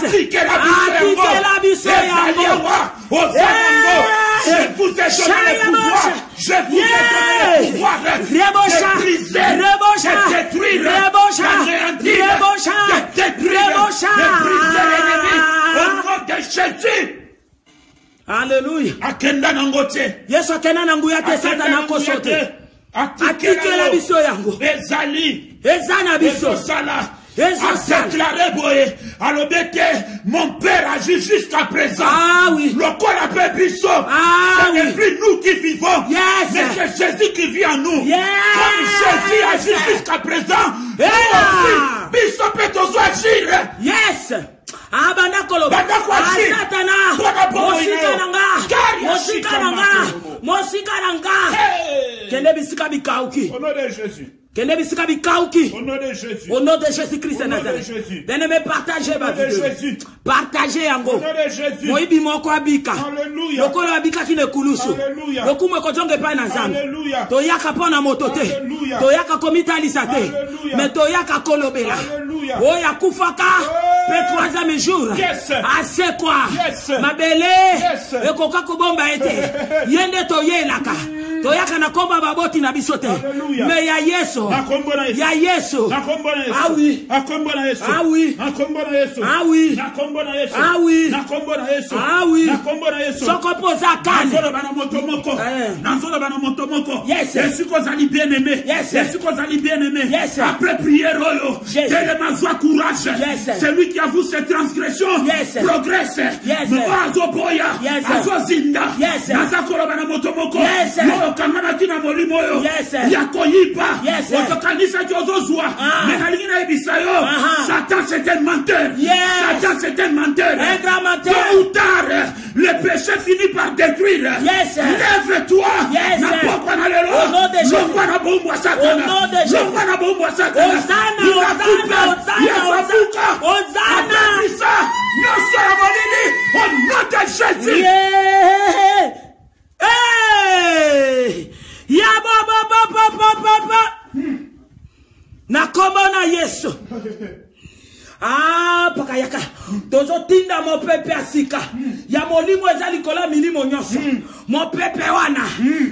Atikela biso yango. Atikela biso Ezali yango. awa. Oza nango. Eh. Je vous ai donné le Shaya pouvoir. Moshe. Je vous ai donné le pouvoir Rebosha. de briser, Rebosha. de détruire, Rebosha. d'anéantir, Rebosha. de détruire, Rebosha. de briser l'ennemi. Au nom de Jésus. Alléluia. Akenda nango te. Yesu akenda na nguya te satana akoso te. Atikela biso yango. Ezali. Eza na biso. Ezosala. Adéclaré boye alobi ete mon père agit jusqu'à présent. Ah oui. Lokola mpe biso. Ah ce n'est oui. plus nous qui vivons. Yes. Mais c'est Jésus qui vit en nous. Yes. Comme Jésus agit jusqu'à présent, nous Yeah. aussi, biso mpe tozo agir. Yes. Abanda koloba. Banda koagir. Ah, Satana. Mpona bomoi na Mosika yo. na nga. Kari ya Mosika shika na nga. matolomo. Mosika na nga. Hey. Kende bisika bikauki. Au nom de Jésus. Kende bisika bikauki. Au nom de Jésus. Au nom de Jésus-Christ de Au nom de Nazareth. Jésus. Bien-aimé, partagez ma Au nom de vidéo. Jésus. Partagez yango. Au nom de Jésus. Moyibi moko abika. Alléluia. Lokola abikaki na ekulusu. Alléluia. Lokumu ekozonga epai na Nzambe. Alléluia. Toyaka mpo na moto te. Alléluia. Toyaka komitalisa te. Alléluia. Mais toyaka kolobela. Alléluia. Oyo akufaka mpe troisième jour. Yes. Asekwa. Yes. Mabele Yes. ekoka kobomba ye te. Ye nde toyelaka. Toyaka na komba baboti na biso te. Alléluia. Mais ya Yesu. Na kombo na Yesu. Ya Yesu. Na kombo na Yesu. Ah oui. Na kombo na Yesu. Ah oui. Na kombo na Yesu. Ah oui. Na kombo na Yesu. Ah oui. Na kombo na Yesu. Ah oui. Na kombo na Yesu. Soko mpo oza kane. Nazoloba na moto moko. Eh. Nazoloba na moto moko. Yes. Esika ozali bien aimé. Yes. Esika ozali bien aimé. Yes. Après prière oyo. Yes. Telema zwa courage. Yes. Celui qui avoue ses transgressions Yes. progresse. Yes. Moto azoboya. Yes. Azozinda. Yes. Naza koloba na moto moko. Yes. Yo okangamaki na molimo oyo. Yes. Ya koyiba. Yes. Ozokanisaki ozozwa. Ah. Mais nalingi nayebisa yo. Aha. Satan c'est un menteur. Yes. Satan c'est un menteur. Un grand menteur. Tôt ou tard, le péché finit par détruire. Yes. Lève-toi. Yes. Na pokwa na lelo. Au nom de Jésus. Longwa na bombo ya Satana. Au nom de Jésus. Longwa na bombo ya Satana. Hosanna, Il a Hosanna, coupé. Hosanna, Yesu abuka. Hosanna. Abebisa. Nyonso ya molili. Au nom de Jésus. Yeah. Hey! Ya ba ba ba ba ba ba ba. Na kombo na Yesu. Ah, pakayaka. Tozotinda mopepe ya sika. Ya molimo eza likolo ya milimo nyonso. Mopepe wana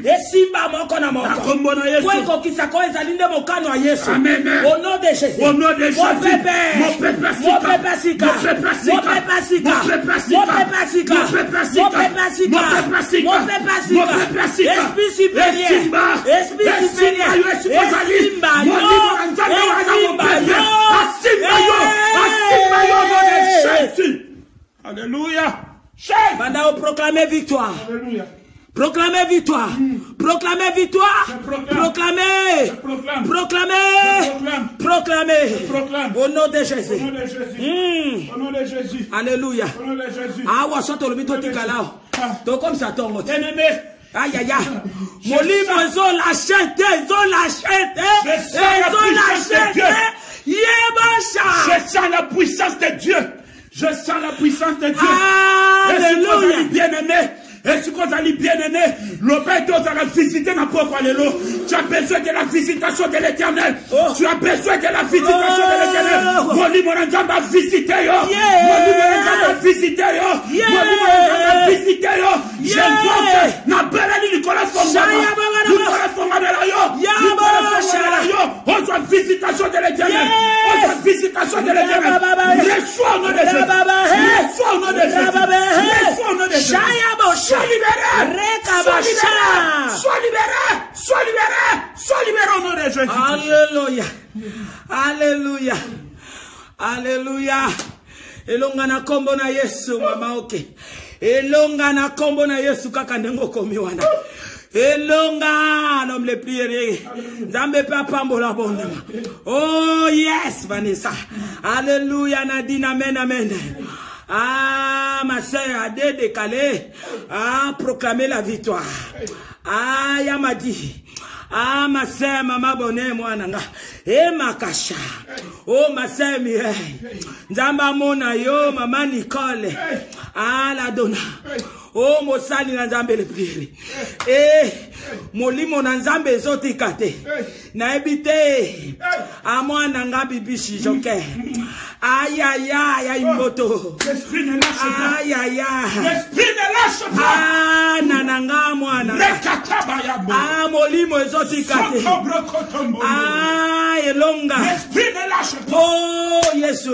esimba moko na Na moko. kombo na Yesu. Po ekokisaka oyo ezali nde mokano ya Yesu. Amen. Au nom de Jésus. Au nom de Jésus. Mopepe. Mopepe ya sika. Mopepe ya sika. Mopepe ya sika. Mopepe ya sika. Mopepe ya sika. Mopepe ya sika. Mopepe ya sika. Mopepe ya sika. Mopepe ya sika. Mopepe ya sika. Mopepe ya sika. Esprit supérieur. Esimba. Esprit Esimba supérieur. yo, esika ozali. Esimba yo. Molimo na Nzambe wana Esimba mopepe. yo. Asimba yo. Asimba yo au nom de Jésus. Alléluia. Chef. Banda oproclame victoire. Alléluia. Proclamez victoire. Proclamez victoire. Je proclame. Proclamez. Je proclame. Proclamez. Je proclame. Proclamez. Je proclame. Au nom de Au Jésus. nom de Jésus. Au nom de Jésus. Alléluia. Au nom de Jésus. Awa so tolobi totikala awa. Ah. Tokomisa ntongo te. Bien-aimé, Ayaya. Molimo ezolashe te, ezolashe te, Je sens la puissance ezolashe de Dieu. te. Yebasha. je sens la puissance de Dieu. Je sens la puissance de Dieu. Alléluia. Ozali bien-aimé. Esika ozali bien-aimé, loba ete ozala visite na pokwa lelo. Tu as besoin de la visitation de l'Éternel. Oh. Tu as besoin de la visitation de l'Éternel. Oh. Molimo na Nzambe avisite yo. Yeah. Molimo na Nzambe avisite yo. Yeah. Molimo na Nzambe avisite yo. Yeah. J'invoque nabeleli likolo efongwama. Shaya baba na Likolo efongwamela yo. Yeah, Likolo baba, efongwamela shaya. yo. Ozwa visitation de l'Éternel. Yeah. Ozwa visitation de l'Éternel. Yeah, baba, Reçois au nom de Jésus. Baba, hey. Reçois au nom de Jésus. Baba, hey. Reçois au nom de Jésus. Shaya bo Sois libéré. Reka Sois ba libéré. sha. Sois libéré. Sois libéré. Sois libéré au nom de Jésus. Alléluia. Alléluia. Alléluia. Elonga na kombo na Yesu mama oke. Elonga na kombo na Yesu kaka ndenge okomi wana. Elonga l'homme le plus heureux. Nzambe pe apambola bondema. Oh yes Vanessa. Alléluia Nadine amen amen. Ah ma sœur a décalé. Ah proclamer la victoire. Ah Yamadi. Ah, ma sœur, maman bonnet, mwana nga. E makasha. Oh, ma sœur Mireille. Nzamba mona yo, maman Nicole. Ah, la donna. Oh, mosali na nzambe le priere. Eh, molimo na nzambe ezotika te. Nayebi te. Ah, mwana nga bibishi joker. Aïe, aïe, aïe, aïe, moto. L'esprit ne lâche pas. Aïe, aïe, aïe. L'esprit ne lâche pas. Ah, nananga mwana. nga. Rekatabayabo. Ah, molimo ezotika te. Sotobrokotombo. Ah, elonga. L'esprit ne lâche pas. Oh, Yesu.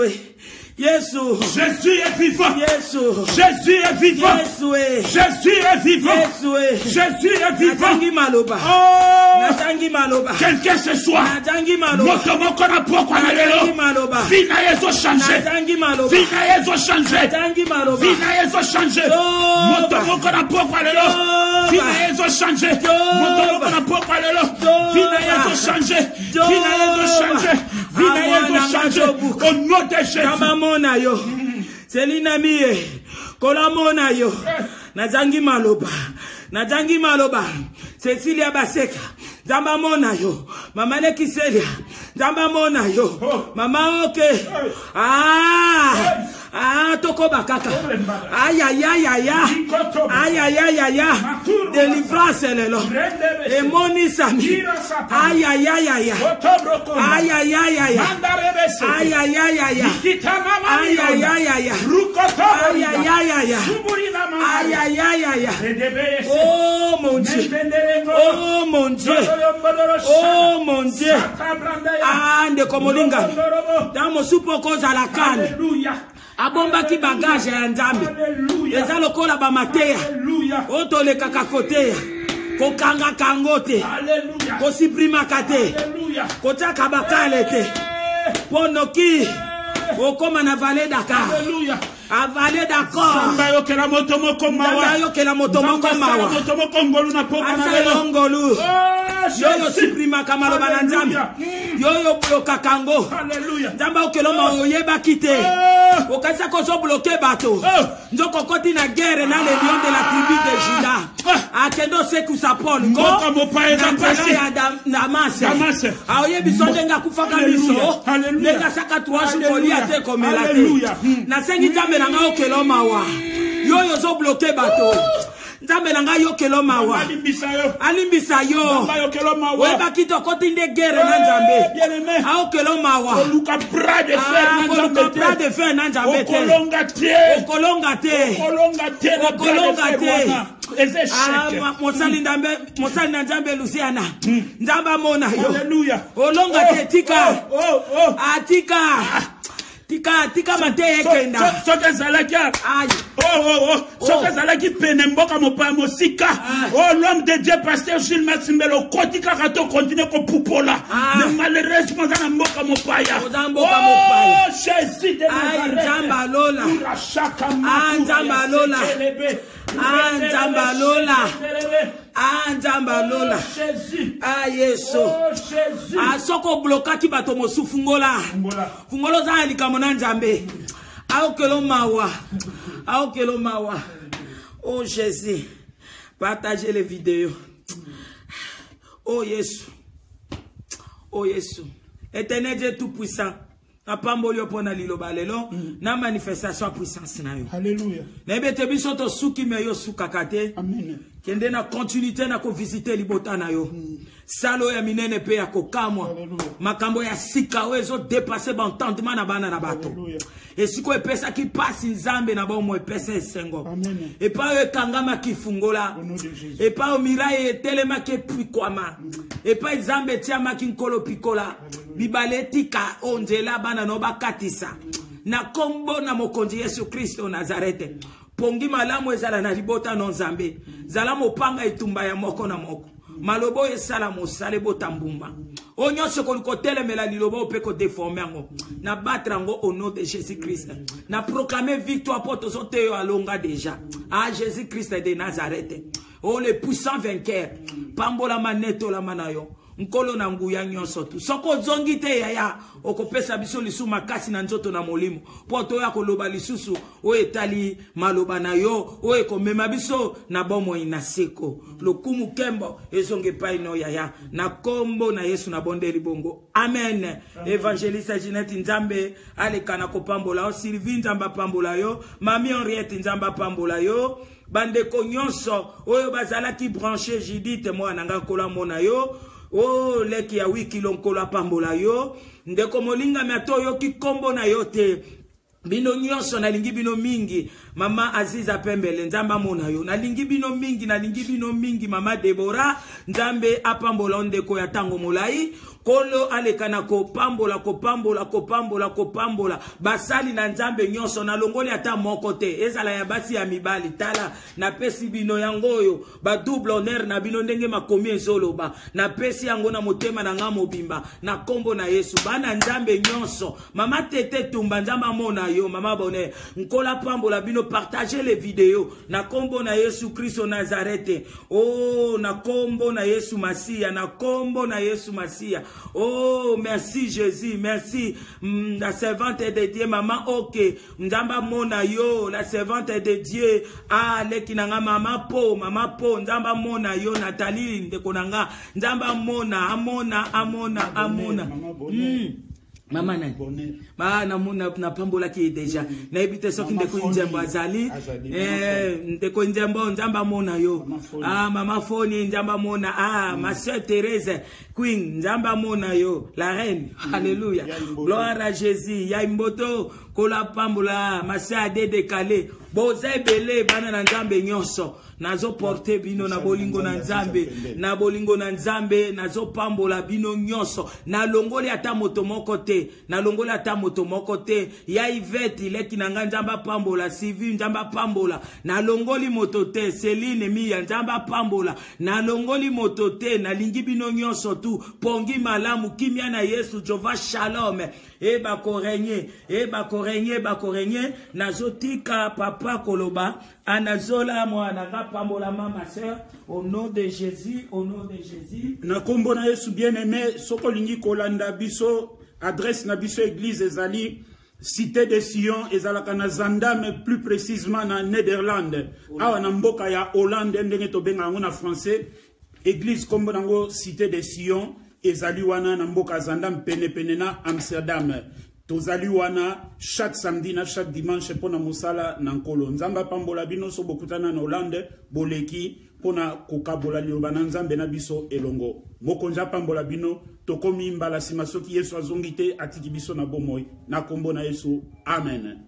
Yesu. Jésus est vivant. Yesu. Jésus est vivant. Yesu e. Jésus est vivant. Yesu e. Jésus est vivant. Natangi maloba. Oh. Natangi maloba. Quelqu'un ce soir. Natangi maloba. Moto moko na pokwa na lelo. Natangi maloba. Vie na ye ezo changer. Natangi maloba. Vie na ye ezo changer. Natangi maloba. Vie na ye ezo changer. Jehova. Moto moko na pokwa lelo. Jehova. Vie na ye ezo changer. Jehova. Moto moko na pokwa lelo. Vie na ye ezo changer. Vie na ye ezo changer. Vie na ye ezo changer. Au nom de Jésus. Nzambe amona yo. Selina miye. Kola mona yo. Nazangi maloba. Nazangi maloba. Cecilia Baseka. Nzambe amona yo. Mama Lekiselia. Nzambe amona yo. Oh. Mama oke. Ah. Ah, tokoba kaka. Ayayayaya. Ayayayaya. Delivrance lelo. Emonisami. Ayayayaya. Ayayayaya. Ayayayaya. Ayayayaya. Ayayayaya. Ayayayaya. Oh mon Dieu. Oh mon Dieu. Oh mon Dieu. Ah ndeko molinga. Ntango mosusu mpo okozala kane. Abombaki bagage ya Nzambe. Eza lokola bamateya oyo tolekaka koteya. Kokangaka yango te. Kosiprimaka te. Kotiaka bakale te. Mpo noki okóma na vallée Dakar. A vallée d'accord. Nzambe ayokela moto moko mawa. Nzambe ayokela moto moko mawa. Moto moko ngolu na pokwa na Asala lelo. ngolu. Oh, Yo yo Jésus. suprimaka maloba na Nzambe. Alléluia. Yo yo blokaka yango. Alléluia. Nzambe okelo mawa oyebaki te. Oh. Okanisaka ozobloke bato. Oh. Nzoko okoti na guerre na le lion de la tribu de Juda. Ah. Akende osekusa Paul. Mboka mopaya eza Na nzela pasi. ya Damas. Damas. Aoyebi so ndenge akufaka Alléluia. miso. Alléluia. Ndenge asaka 3 jours Alléluia. kolia te komela te. Alléluia. Nasengi Nzambe na ngai okelo mawa. Yo oyo ozobloke bato. Nzambe na ngai yokelo mawa. Alimbisa yo. Alimbisa yo. Nzambe ayokelo mawa. Oyebaki te okoti nde guerre na Eh, Nzambe. bien-aimé. Aokelo mawa. Koluka bras de fer Ah, na koluka Nzambe bras te. de fer na Nzambe te. Okolonga te. Okolonga te. Okolonga te na bras de Okolonga fer te. wana. Eza Ah, échec. mosali Nzambe, mosali na Nzambe Luciana. Nzambe amona yo. Alléluia. Olonga te tika. Oh, oh, oh. Ah, tika. Tika, tika mateya ekenda. Soki ezalaki Aïe. Oh, oh, oh. Soki ezalaki pene mboka mopaya mosika. Ah. Oh, l'homme de Dieu, pasteur Gilles Matsimbele, okoti kaka to continue kopupola. Ah. Mais malheureusement, oza na mboka mopaya. Oza mboka mopaya. Oh, Jésus de Aïe, Nazareth. Nzambe alola. Urashaka Ah, makura Nzambe ya alola. sekelebe. Ah, Nzambe alola. Sekelebe. Ah, Nzambe alola. Oh, Jésus. Ah, Yesu. Oh, Jésus. Ah, soki oblokaki bato mosusu fungola. Fungola. Fungola oza na likambo na Nzambe. Aokelo mawa. Aokelo mawa. Oh Jésus. Partagez les vidéos. Oh Yesu. Oh Yesu. Éternel Dieu tout-puissant. Napamboli yo mpona liloba lelo na manifestation ya puissance na yo. Alléluia. Nayebi ete biso tosuki me yo osukaka te. Amen. Kende na continuité na kovisite libota na yo. Salo ya minene pe ya kokamwa. Alléluia. Makambo ya sika oyo ezodepasse baentendement na bana na bato. Alléluia. Esika oyo epesaki mpasi Nzambe na bomoi epesa esengo. Amen. Epai oyo ekangamaki fungola. Au nom de Jésus. Epai oyo mirai etelemaki epikwama. Epai Nzambe etiamaki nkolo pikola. Bibale etika oyo nzela bana na yo bakatisa. Na kombo na mokonzi Yesu Kristo Nazarete. Pongi malamu ezala na libota no Nzambe. Zala mopanga etumba ya moko na moko. Malobo esala mosala ebota mbumba. Oyo nyonso ekoli kotelemela liloba oyo mpe kodeforme yango. Na battre yango au nom de Jésus-Christ. Na proclamer victoire po tozoteya yo alonga déjà. Ah Jésus-Christ de Nazareth. Oh le puissant vainqueur. Pambola manetolama na yo. Nkolo na nguya nyonso tu. Soki ozongi te yaya, okopesa biso lisusu makasi na nzoto na molimo. Po toya koloba lisusu oyo etali maloba na yo, oyo ekomema biso na bomoi na seko. Lokumu kembo ezongi epai no yaya. Na kombo na Yesu na bondeli bongo. Amen. Évangéliste Ginette Nzambe aleka na kopambola yo. Sylvie Nzambe apambola yo. Mami Henriette Nzambe apambola yo. Bandeko nyonso oyo bazalaki branché Judith mwana nga nkola mona yo. Oh leki ya wiki lonkolo apambola yo. Ndeko molingami ata oyoki kombo na yo te. Bino nyonso nalingi bino mingi. Mama Aziza Pembele Nzambe amona yo. Nalingi bino mingi, nalingi bino mingi. Mama Deborah Nzambe apambola ndeko ya tango molai. Nkolo aleka na kopambola, kopambola, kopambola, kopambola basali na Nzambe nyonso. Nalongoli ata moko te, ezala ya basi ya mibali. Tala, napesi bino yango oyo, ba double honneur na bino ndenge makomi ezoloba. Napesi yango na motema na nga mobimba na kombo na Yesu. Bana Nzambe nyonso, mama Tete Tumba, Nzambe amona yo, mama Bonheur, Nkolo apambola bino. Partagez les vidéos na kombo na Yesu Kristo Nazareth. Oh, na kombo na Yesu Masiya, na kombo na Yesu Masiya. Oh, merci Jésus, merci la servante de Dieu, maman. Ok, Nzambe amona yo, la servante de Dieu. Ah, leki na nga mama po, mama po, Nzambe amona yo, Nathalie ndeko na nga, Nzambe amona, amona, amona, amona. Mama nani? Ba namona napambolaki ye deja. Nayebi te soki ndeko Nzembo azali. Ndeko Nzembo, Nzambe amona yo. Ah, mama Foni, Nzambe amona. Ah, ma sœur Thérèse Queen, Nzambe amona yo, la reine. Alléluia. Gloire à Jésus. Ya Imboto, kola pambola, ma sœur Adé Décalé. Boza ebele bana na Nzambe nyonso. Nazoporte bino na bolingo na Nzambe, na bolingo na Nzambe, nazopambola bino nyonso. Nalongoli ata moto moko te, nalongoli ata moto moko te. Ya Ivete leki na ngai, Nzambe apambola. Sylvie, Nzambe apambola. Nalongoli moto te. Celine Mia, Nzambe apambola. Nalongoli moto te. Nalingi bino nyonso tu. Pongi malamu, kimia na Yesu, Jova shalom. E bakorenye, e bakorenye, bakorenye. Nazotika papa koloba. Anazola mwana nga pambola ma sœur au nom de Jésus, au nom de Jésus. Na kombo na Yesu bien-aimé, soko olingi kolanda biso, adresse na biso église ezali Cité de Sion, ezalaka na Zandam, plus précisément na Nederland. Awa na mboka ya Hollande, ndenge tobenga yango na français. Église kombo nango Cité de Sion ezali wana na mboka ya Zandam, pene pene na Amsterdam. Tozali wana chaque samedi na chaque dimanche pona mosala na Nkolo. Nzambe apambola bino so bokutana na Hollande, boleki pona kokabola liloba na Nzambe na biso elongo. Mokonzi apambola bino, tokomi mbala sima soki Yesu azongi te, atiki biso na bomoi. Na kombo na Yesu, amen.